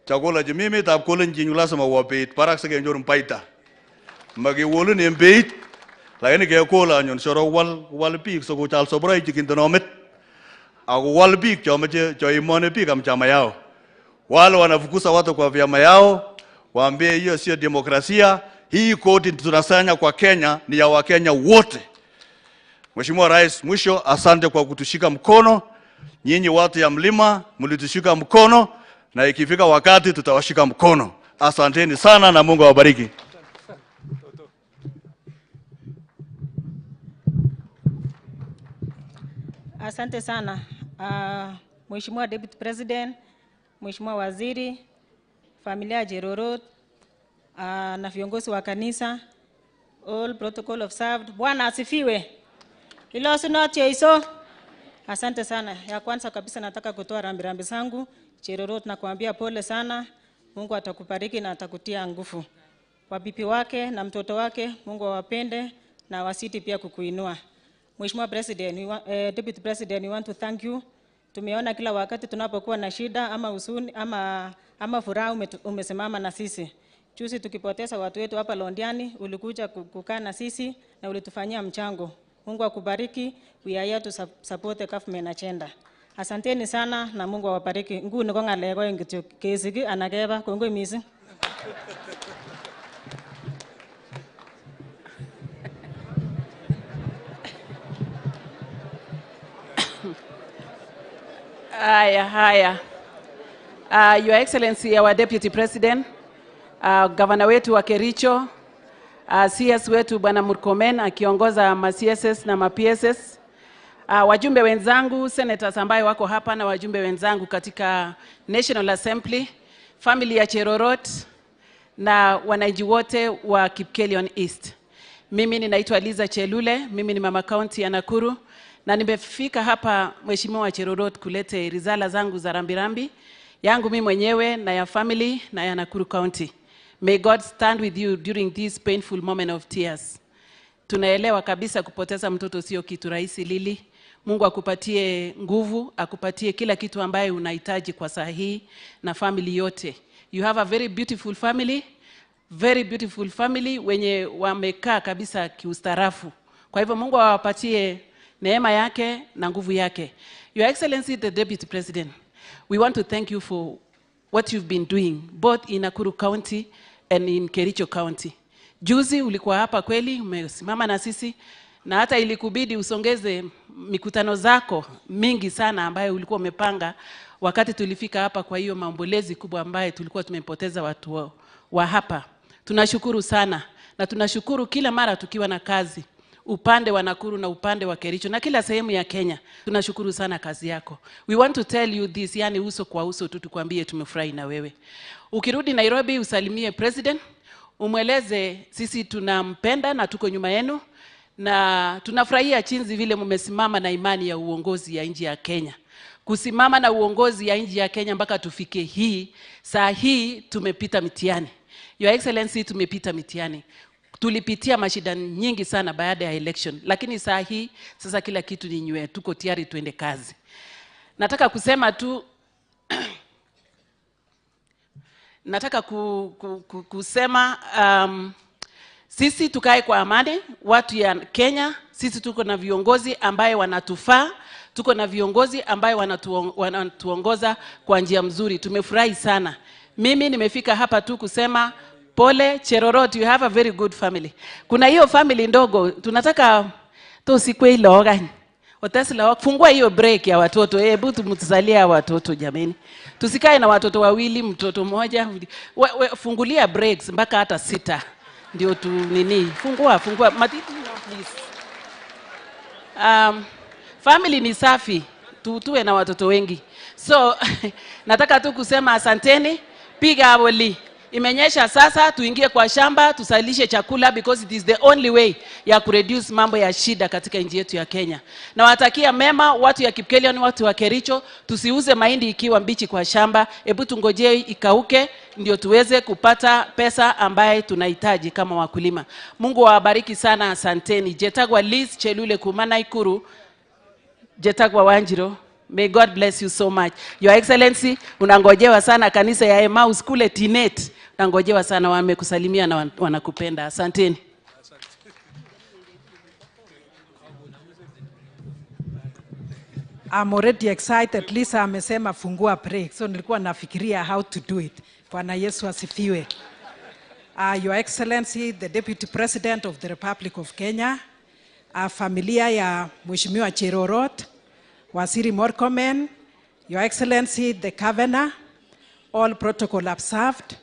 S12: chakula che mimi tab kolen jinyu lazima wa beit barak sike nyoru paita magiwolun en beit lakini kekola anyun soro wal biik so kochal sobrai chikindono met ako wal biik chomoche choimone biik am chama yao. Wale wanafukuza watu kwa vyama yao, waambie hiyo sio demokrasia. Hii kodi tunasanya kwa Kenya ni ya Wakenya wote. Mheshimiwa Rais, mwisho asante kwa kutushika mkono. Nyinyi watu ya mlima mlitushika mkono, na ikifika wakati tutawashika mkono. Asanteni sana na Mungu awabariki.
S3: Asante sana Mheshimiwa Deputy President, Mheshimiwa Waziri, familia ya Cherorot, na viongozi wa kanisa, all protocol observed. Bwana asifiwe. Ilosunot Asante sana. Ya kwanza kabisa nataka kutoa rambirambi zangu Cherorot na kuambia pole sana. Mungu atakubariki na atakutia nguvu. Kwa bibi wake na mtoto wake, Mungu awapende na wasiti pia kukuinua. Mheshimiwa President, Deputy President, we want to thank you. Tumeona kila wakati tunapokuwa na shida ama huzuni ama furaha umesimama na sisi. Juzi tukipoteza watu wetu hapa Londiani, ulikuja kukaa na sisi na ulitufanyia mchango. Mungu akubariki. We are here to support the government agenda. Asanteni sana na Mungu awabariki. Nguni ko ngalek oeng kityo, kesik anan keba. Kongoi missing.
S13: Haya, haya. Your Excellency, our Deputy President, Governor wetu wa Kericho, CS wetu Bwana Murkomen akiongoza ma CSS na ma PSS, wajumbe wenzangu, senators ambaye wako hapa na wajumbe wenzangu katika National Assembly, family ya Cherorot na wananchi wote wa Kipkelion East. Mimi ninaitwa Liza Chelule, mimi ni mama county ya Nakuru. Na nimefika hapa Mheshimiwa Cherorot kulete risala zangu za rambirambi yangu mimi mwenyewe na ya family na ya Nakuru County. May God stand with you during this painful moment of tears. Tunaelewa kabisa kupoteza mtoto sio kitu rahisi Lili. Mungu akupatie nguvu, akupatie kila kitu ambaye unahitaji kwa saa hii na family yote. You have a very beautiful family, very beautiful family wenye wamekaa kabisa kiustarafu. Kwa hivyo Mungu awapatie neema yake na nguvu yake. Your Excellency, the Deputy President, we want to thank you for what you've been doing, both in Nakuru County and in Kericho County. Juzi ulikuwa hapa kweli, umesimama na sisi, na hata ilikubidi usongeze mikutano zako mingi sana ambayo ulikuwa umepanga wakati tulifika hapa kwa hiyo maombolezi kubwa ambayo tulikuwa tumepoteza watu wa hapa. Tunashukuru sana, na tunashukuru kila mara tukiwa na kazi upande wa Nakuru na upande wa Kericho na kila sehemu ya Kenya. Tunashukuru sana kazi yako. We want to tell you this, yani uso kwa uso tu tukwambie tumefurahi na wewe. Ukirudi Nairobi usalimie president, umweleze sisi tunampenda na tuko nyuma yenu na tunafurahia jinsi vile mmesimama na imani ya uongozi ya nchi ya Kenya. Kusimama na uongozi ya nchi ya Kenya mpaka tufike hii, saa hii tumepita mitihani. Your Excellency, tumepita mitihani. Tulipitia mashida nyingi sana baada ya election, lakini saa hii sasa kila kitu ni nywe, tuko tayari tuende kazi. Nataka kusema tu nataka kusema sisi tukae kwa amani, watu ya Kenya, sisi tuko na viongozi ambaye wanatufaa, tuko na viongozi ambaye wanatuongoza kwa njia mzuri. Tumefurahi sana. Mimi nimefika hapa tu kusema pole Cherorot, you have a very good family. Kuna hiyo family ndogo, tunataka tusikwe iloga. Otesla fungua hiyo break ya watoto. Hebu tumtusalie watoto jameni. Tusikae na watoto wawili, mtoto mmoja. Fungulia breaks mpaka hata 6. Ndio tu nini? Fungua, fungua. Matiti, no, please. Family ni safi. Tuwe na watoto wengi. So nataka tu kusema asanteni, piga awali. Imenyesha sasa, tuingie kwa shamba, tusalishe chakula because it is the only way ya kureduce mambo ya shida katika nchi yetu ya Kenya. Nawatakia mema watu ya Kipkelion, watu wa Kericho, tusiuze mahindi ikiwa mbichi kwa shamba, hebu tungojee ikauke ndio tuweze kupata pesa ambaye tunahitaji kama wakulima. Mungu awabariki sana, asanteni. Jetagwa Liz Chelule Kumana Ikuru, Jetagwa Wanjiro. May God bless you so much. Your Excellency, unangojewa sana kanisa ya Emmaus kule Tinet. Unangojewa sana, wamekusalimia na wanakupenda. Asanteni.
S14: I'm already excited. Lisa amesema fungua break. So nilikuwa nafikiria how to do it. Bwana Yesu asifiwe. Your Excellency, the Deputy President of the Republic of Kenya, familia ya Mheshimiwa Cherorot, Waziri Murkomen, Your Excellency, the Governor, all protocol observed,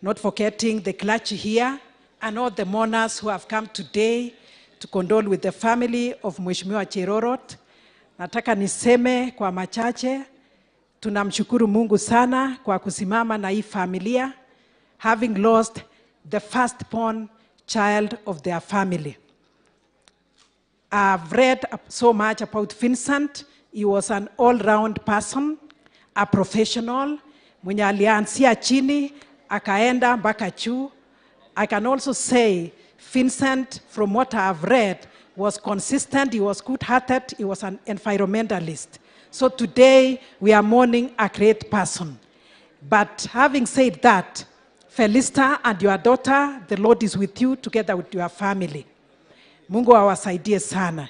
S14: not forgetting the clergy here, and all the mourners who have come today to condole with the family of Mheshimiwa Cherorot. Nataka niseme kwa machache, tunamshukuru Mungu sana kwa kusimama na hii familia, having lost the firstborn child of their family. I've read so much about Vincent. He was an all-round person, a professional, mwenye alianzia chini, akaenda mpaka juu. I can also say Vincent, from what I've read, was consistent, he was good-hearted, he was an environmentalist. So today, we are mourning a great person. But having said that, Felista and your daughter, the Lord is with you together with your family. Mungu awasaidie sana.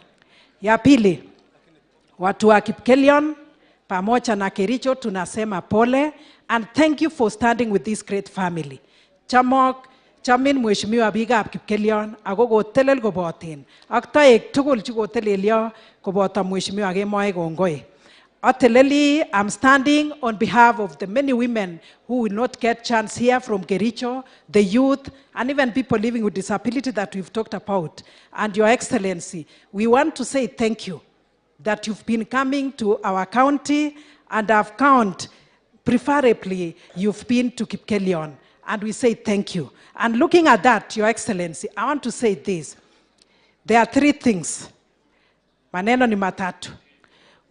S14: Ya pili, watu wa Kipkelion pamoja na Kericho tunasema pole and thank you for standing with this great family. Chamok chamin mheshimiwa biikab Kipkelion ako kotelel koboten ak toek tugul chekotelelyo koboto mheshimiwa kemwoe kongoi. Ateleli, I'm standing on behalf of the many women who will not get chance here from Kericho, the youth, and even people living with disability that we've talked about. And Your Excellency, we want to say thank you that you've been coming to our county, and I've count, preferably, you've been to Kipkelion, and we say thank you. And looking at that, Your Excellency, I want to say this. There are three things. Maneno ni matatu.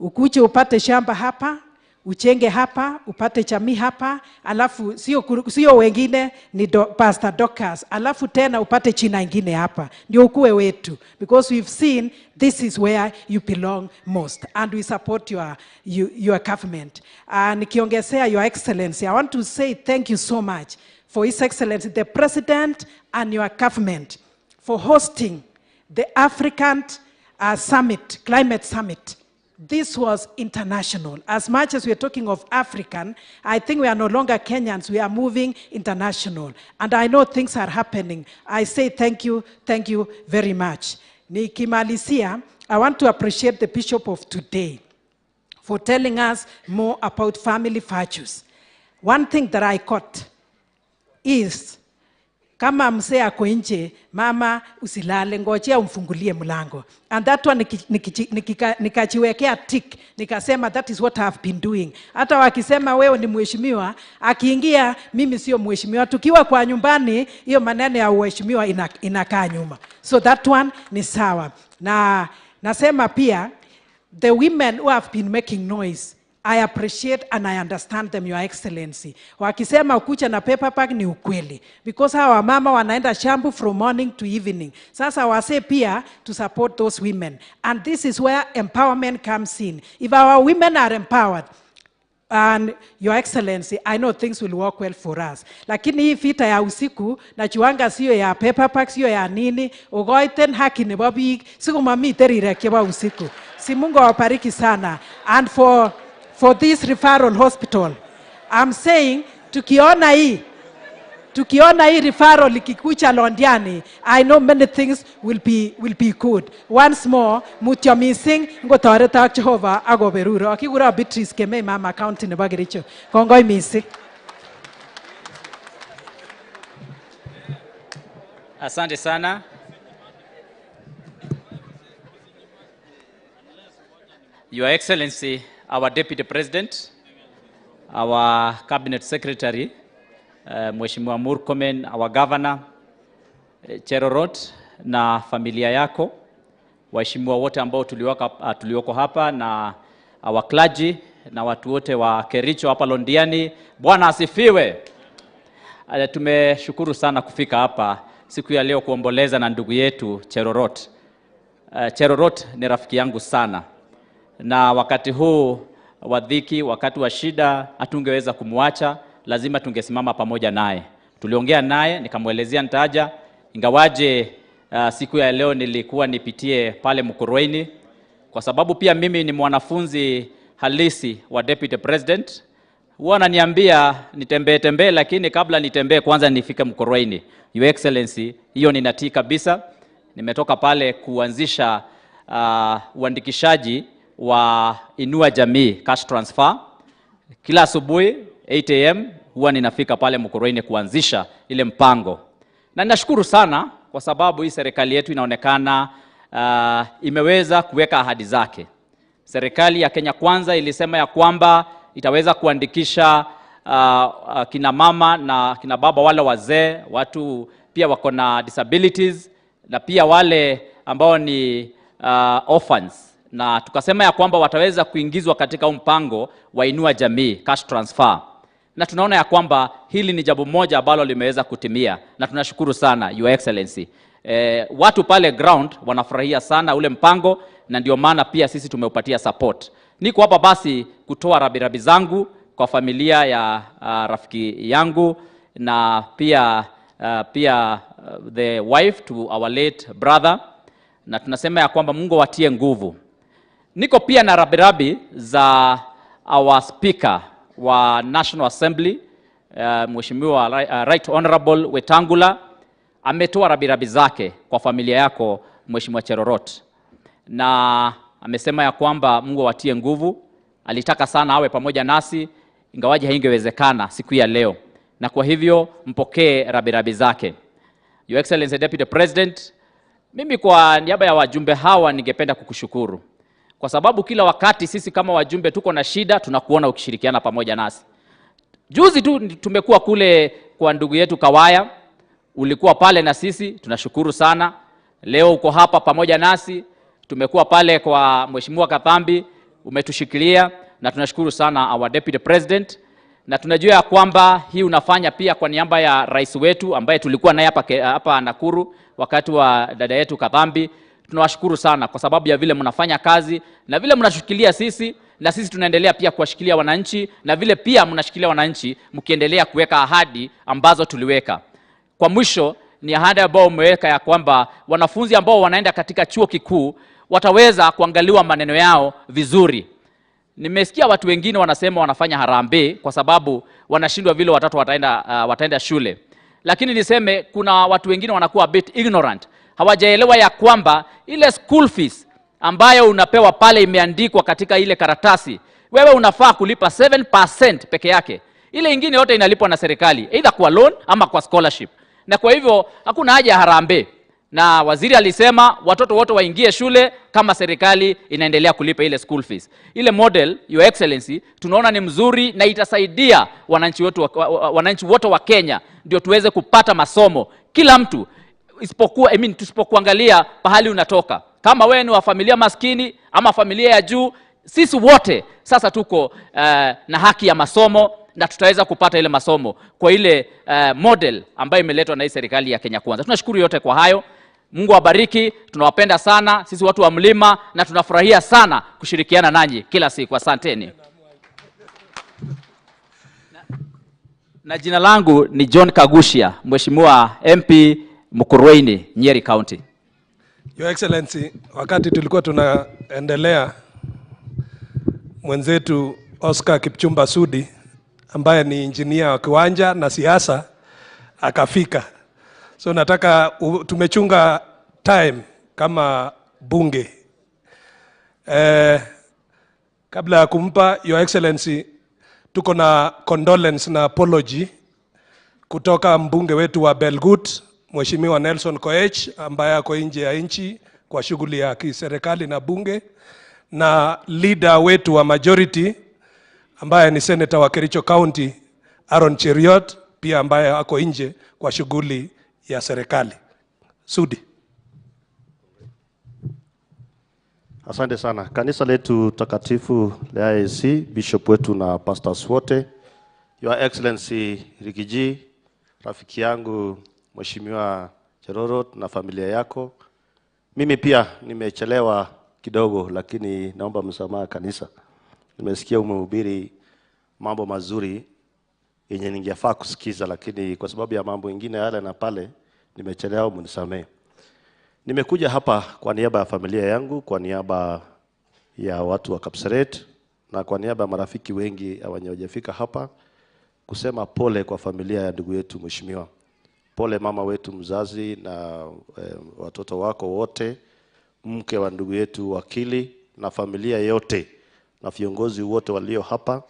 S14: Ukuje upate shamba hapa, uchenge hapa, upate jamii hapa, alafu sio wengine ni Pastor Dorcas, alafu tena upate china ingine hapa. Ndio ukue wetu, because we've seen this is where you belong most, and we support your government. Nikiongezea, Your Excellency, I want to say thank you so much for His Excellency, the President and your government, for hosting the African Summit, Climate Summit. This was international. As much as we are talking of African, I think we are no longer Kenyans, we are moving international. And I know things are happening. I say thank you very much. Nikimalizia, I want to appreciate the Bishop of today for telling us more about family virtues. One thing that I caught is, kama mzee ako nje, mama usilale, ngojea umfungulie mlango. And that one nikajiwekea tick, nikasema that is what I have been doing. Hata wakisema wewe ni mheshimiwa, akiingia mimi sio mheshimiwa. Tukiwa kwa nyumbani, hiyo maneno ya uheshimiwa inakaa nyuma. So that one ni sawa. Na nasema pia, the women who have been making noise, I appreciate and I understand them, Your Excellency. Wakisema ukucha na paper bag ni ukweli. Because hawa mama wanaenda shambu from morning to evening. Sasa wase pia to support those women. And this is where empowerment comes in. If our women are empowered, and Your Excellency, I know things will work well for us. Lakini hii vita ya usiku, na chuanga sio ya paper bag, sio ya nini, ugoiten haki nebo biik, siku mami terirek chebo usiku. Si Mungu awabariki sana. And for this referral hospital, I'm saying, tukiona hii referral ikikucha Londiani, I know many things will be good. Once more, mutyo mising, ngotoretok Jehova agoberuro. Kikuro Beatrice Kemei, mama county nebo Kericho. Kongoi mising.
S15: Asante sana. Your Excellency, our Deputy President, our Cabinet Secretary, Mheshimiwa Murkomen, our Governor, Cherorot na familia yako, waheshimiwa wote ambao tulioko hapa na our clergy na watu wote wa Kericho hapa Londiani. Bwana asifiwe. Tumeshukuru sana kufika hapa siku ya leo kuomboleza na ndugu yetu Cherorot. Cherorot ni rafiki yangu sana, na wakati huu wa dhiki, wakati wa shida, hatungeweza kumwacha, lazima tungesimama pamoja naye. Tuliongea naye nikamwelezea nitaja, ingawaje siku ya leo nilikuwa nipitie pale Mukurweini, kwa sababu pia mimi ni mwanafunzi halisi wa Deputy President. Huwa ananiambia nitembee tembee, lakini kabla nitembee kwanza nifike Mukurweini. Your Excellency, hiyo ninatii kabisa. Nimetoka pale kuanzisha uandikishaji wa Inua Jamii cash transfer. Kila asubuhi 8 am huwa ninafika pale Mukurweini kuanzisha ile mpango. Na ninashukuru sana kwa sababu hii serikali yetu inaonekana imeweza kuweka ahadi zake. Serikali ya Kenya Kwanza ilisema ya kwamba itaweza kuandikisha kina mama na kina baba, wale wazee, watu pia wako na disabilities na pia wale ambao ni orphans, na tukasema ya kwamba wataweza kuingizwa katika mpango wa Inua Jamii cash transfer. Na tunaona ya kwamba hili ni jambo moja ambalo limeweza kutimia, na tunashukuru sana Your Excellency. Watu pale ground wanafurahia sana ule mpango, na ndio maana pia sisi tumeupatia support. Niko hapa basi kutoa rabirabi zangu kwa familia ya rafiki yangu na pia the wife to our late brother, na tunasema ya kwamba Mungu awatie nguvu. Niko pia na rabirabi za our speaker wa National Assembly, Mheshimiwa Right Honorable Wetangula. Ametoa rabirabi zake kwa familia yako Mheshimiwa Cherorot, na amesema ya kwamba Mungu awatie nguvu. Alitaka sana awe pamoja nasi, ingawaje haingewezekana siku ya leo, na kwa hivyo mpokee rabirabi zake. Your Excellency Deputy President, mimi kwa niaba ya wajumbe hawa ningependa kukushukuru kwa sababu kila wakati sisi kama wajumbe tuko na shida, tunakuona ukishirikiana pamoja nasi. Juzi tu tumekuwa kule kwa ndugu yetu Kawaya, ulikuwa pale na sisi, tunashukuru sana. Leo uko hapa pamoja nasi, tumekuwa pale kwa Mheshimiwa Kathambi, umetushikilia na tunashukuru sana our Deputy President. Na tunajua kwamba hii unafanya pia kwa niaba ya rais wetu ambaye tulikuwa naye hapa Nakuru wakati wa dada yetu Kathambi. Tunawashukuru sana kwa sababu ya vile mnafanya kazi na vile mnashikilia sisi, na sisi tunaendelea pia kuwashikilia wananchi, na vile pia mnashikilia wananchi mkiendelea kuweka ahadi ambazo tuliweka. Kwa mwisho ni ahadi ambayo umeweka ya kwamba wanafunzi ambao wanaenda katika chuo kikuu wataweza kuangaliwa maneno yao vizuri. Nimesikia watu wengine wanasema wanafanya harambee kwa sababu wanashindwa vile watoto wataenda shule. Lakini niseme kuna watu wengine wanakuwa a bit ignorant. Hawajaelewa ya kwamba ile school fees ambayo unapewa pale imeandikwa katika ile karatasi, wewe unafaa kulipa 7% peke yake. Ile ingine yote inalipwa na serikali, either kwa loan ama kwa scholarship. Na kwa hivyo hakuna haja ya harambee. Na waziri alisema watoto wote waingie shule kama serikali inaendelea kulipa ile school fees. Ile model, Your Excellency, tunaona ni mzuri na itasaidia wananchi wote wa Kenya ndio tuweze kupata masomo kila mtu, isipokuwa tusipokuangalia pahali unatoka. Kama wewe ni wa familia maskini ama familia ya juu, sisi wote sasa tuko na haki ya masomo na tutaweza kupata ile masomo kwa ile model ambayo imeletwa na hii serikali ya Kenya Kwanza. Tunashukuru yote kwa hayo. Mungu awabariki, tunawapenda sana sisi watu wa mlima na tunafurahia sana kushirikiana nanyi kila siku. Asanteni. Na jina langu ni John Kaguchia, Mheshimiwa MP Mukurweini, Nyeri County.
S22: Your Excellency, wakati tulikuwa tunaendelea, mwenzetu Oscar Kipchumba Sudi ambaye ni engineer wa kiwanja na siasa akafika. So nataka tumechunga time kama bunge. Kabla ya kumpa Your Excellency, tuko na condolence na apology kutoka mbunge wetu wa Belgut, Mheshimiwa Nelson Koech, ambaye ako nje ya nchi kwa shughuli ya kiserikali na bunge, na leader wetu wa majority ambaye ni senator wa Kericho County Aaron Cheruiyot, pia ambaye ako nje kwa shughuli ya serikali. Sudi.
S7: Asante sana. Kanisa letu takatifu la AIC, bishop wetu na pastors wote, Your Excellency Riggy G, rafiki yangu Mheshimiwa Cherorot na familia yako. Mimi pia nimechelewa kidogo, lakini naomba msamaha kanisa. Nimesikia umehubiri mambo mazuri yenye ningefaa kusikiza, lakini kwa sababu ya mambo mengine yale na pale nimechelewa, mnisamee. Nimekuja hapa kwa niaba ya familia yangu, kwa niaba ya watu wa Kapseret na kwa niaba ya marafiki wengi hawajafika hapa kusema pole kwa familia ya ndugu yetu mheshimiwa. Pole mama wetu mzazi na watoto wako wote, mke wa ndugu yetu wakili na familia yote na viongozi wote walio hapa.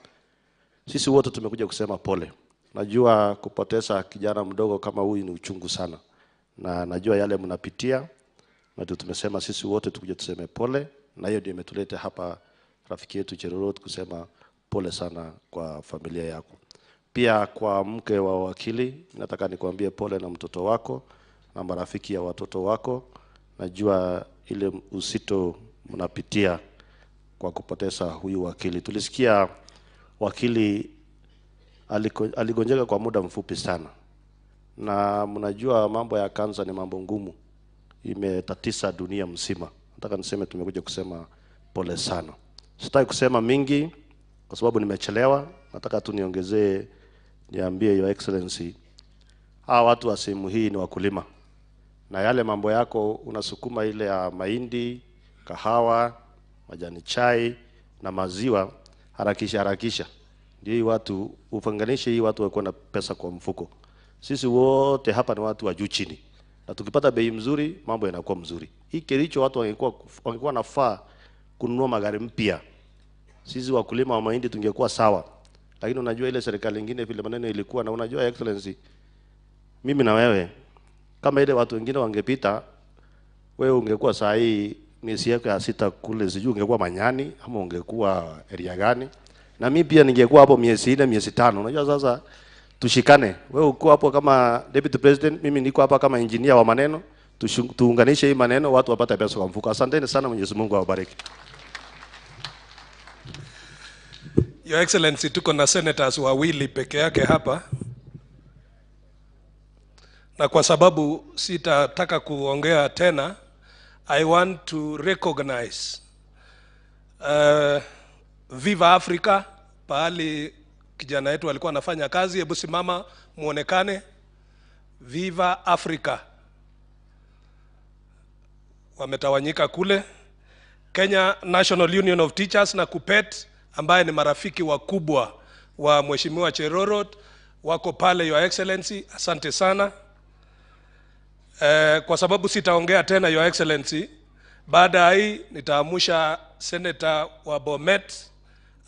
S7: Sisi wote tumekuja kusema pole. Najua kupoteza kijana mdogo kama huyu ni uchungu sana, na najua yale mnapitia, na tumesema sisi wote tukuje tuseme pole, na hiyo ndio imetuleta hapa rafiki yetu Cherorot kusema pole sana kwa familia yako. Pia kwa mke wa wakili, nataka nikuambie pole na mtoto wako na marafiki ya watoto wako. Najua ile usito mnapitia kwa kupoteza huyu wakili. Tulisikia wakili aligonjeka kwa muda mfupi sana, na mnajua mambo ya kansa ni mambo ngumu, imetatisa dunia mzima. Nataka niseme tumekuja kusema pole sana. Sitaki kusema mingi kwa sababu nimechelewa. Nataka tu niongezee, niambie Your Excellency, hawa watu wa sehemu hii ni wakulima, na yale mambo yako unasukuma ile ya mahindi, kahawa, majani chai na maziwa, harakisha harakisha ndio hii watu ufanganishe, hii watu wakuwa na pesa kwa mfuko. Sisi wote hapa ni watu wa juu chini, na tukipata bei mzuri mambo yanakuwa mzuri. Hii Kericho watu wangekuwa nafaa kununua magari mpya, sisi wakulima wa mahindi tungekuwa sawa. Lakini unajua ile serikali nyingine vile maneno ilikuwa, na unajua Excellency, mimi na wewe kama ile watu wengine wangepita, wewe ungekuwa saa hii miezi yako ya 6 kule, sijui ungekuwa Manyani ama ungekuwa area gani, na mimi pia ningekuwa hapo miezi 4 miezi 5. Unajua sasa tushikane, wewe uko hapo kama deputy president, mimi niko hapa kama engineer wa maneno, tuunganishe hii maneno watu wapate pesa kwa mfuko. Asanteni sana, Mwenyezi Mungu awabariki.
S22: Your Excellency, tuko na senators wawili peke yake hapa, na kwa sababu sitataka kuongea tena, I want to recognize Viva Africa, pahali kijana yetu alikuwa anafanya kazi. Hebu simama muonekane. Viva Africa wametawanyika kule. Kenya National Union of Teachers na KUPPET, ambaye ni marafiki wakubwa wa Mheshimiwa Cherorot, wako pale Your Excellency, asante sana. Kwa sababu sitaongea tena Your Excellency, baada ya hii nitaamusha senator wa Bomet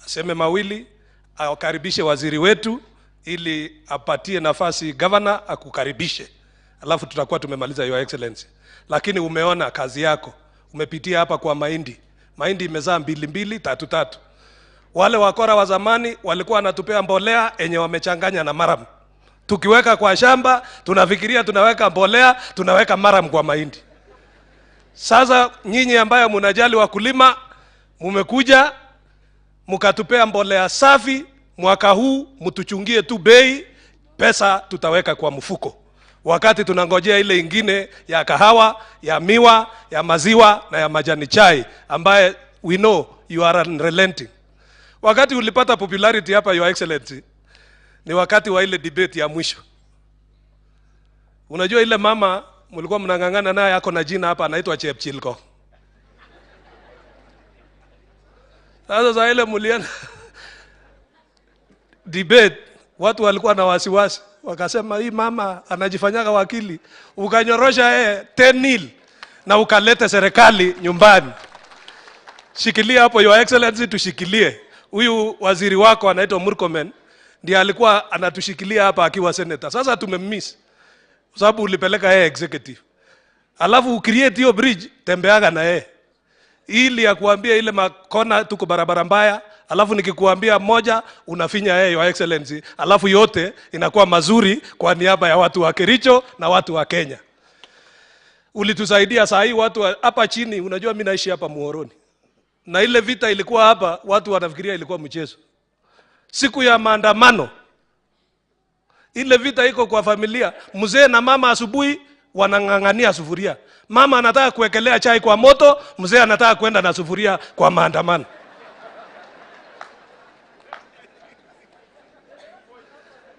S22: aseme mawili, awakaribishe waziri wetu ili apatie nafasi governor akukaribishe, alafu tutakuwa tumemaliza Your Excellency. Lakini umeona kazi yako, umepitia hapa kwa mahindi. Mahindi imezaa 2 2 3 3. Wale wakora wa zamani walikuwa wanatupea mbolea enye wamechanganya na maram. Tukiweka kwa shamba tunafikiria tunaweka mbolea, tunaweka maram kwa mahindi. Sasa nyinyi ambayo mnajali wakulima, mumekuja mkatupea mbolea safi. Mwaka huu mtuchungie tu bei, pesa tutaweka kwa mfuko, wakati tunangojea ile ingine ya kahawa, ya miwa, ya maziwa na ya majani chai, ambaye we know you are unrelenting. Wakati ulipata popularity hapa Your Excellency ni wakati wa ile debate ya mwisho. Unajua ile mama mlikuwa mnang'ang'ana naye ako na jina hapa, anaitwa Chepchilko. Sasa ile mlienda debate, watu walikuwa na wasiwasi, wakasema hii mama anajifanyaga wakili. Ukanyorosha yeye 10-0 na ukalete serikali nyumbani. Shikilia hapo Your Excellency, tushikilie. Huyu waziri wako anaitwa Murkomen ndiye alikuwa anatushikilia hapa akiwa senator. Sasa tumemmiss kwa sababu ulipeleka yeye executive. Alafu ucreate hiyo bridge, tembeaga na yeye. Ili ya kuambia ile makona tuko barabara mbaya, alafu nikikuambia moja unafinya yeye, Your Excellency, alafu yote inakuwa mazuri kwa niaba ya watu wa Kericho na watu wa Kenya. Ulitusaidia saa hii watu hapa chini, unajua mimi naishi hapa Muhoroni. Na ile vita ilikuwa hapa, watu wanafikiria ilikuwa mchezo. Siku ya maandamano, ile vita iko kwa familia, mzee na mama asubuhi wanang'ang'ania sufuria. Mama anataka kuwekelea chai kwa moto, mzee anataka kwenda na sufuria kwa maandamano.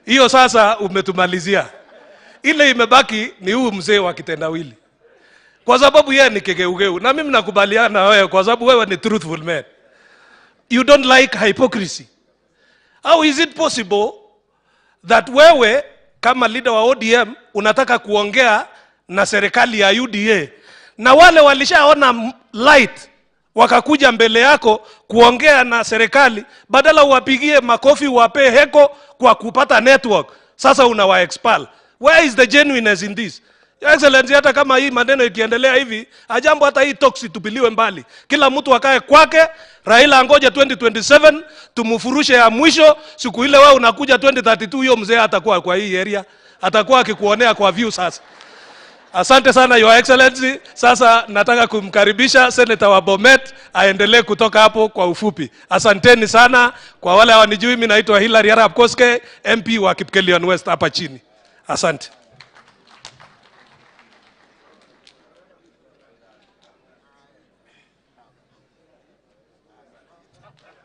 S22: Hiyo sasa umetumalizia. Ile imebaki ni huu mzee wa kitendawili. Kwa sababu yeye ni kigeugeu. Na mimi nakubaliana na wewe kwa sababu wewe ni truthful man. You don't like hypocrisy. How is it possible that wewe kama leader wa ODM unataka kuongea na serikali ya UDA na wale walishaona light wakakuja mbele yako kuongea na serikali, badala uwapigie makofi uwapee heko kwa kupata network, sasa unawa expel? Where is the genuineness in this? Your Excellency, hata kama hii maneno ikiendelea hivi, ajambo hata hii talks itupiliwe mbali. Kila mtu akae kwake, Raila angoje 2027, tumfurushe ya mwisho. Siku ile wewe unakuja 2032, hiyo mzee atakuwa kwa hii area, atakuwa akikuonea kwa view sasa. Asante sana Your Excellency. Sasa nataka kumkaribisha Senator wa Bomet aendelee kutoka hapo kwa ufupi. Asanteni sana. Kwa wale hawanijui, mimi naitwa Hilary Arap Koskei, MP wa Kipkelion West hapa chini. Asante.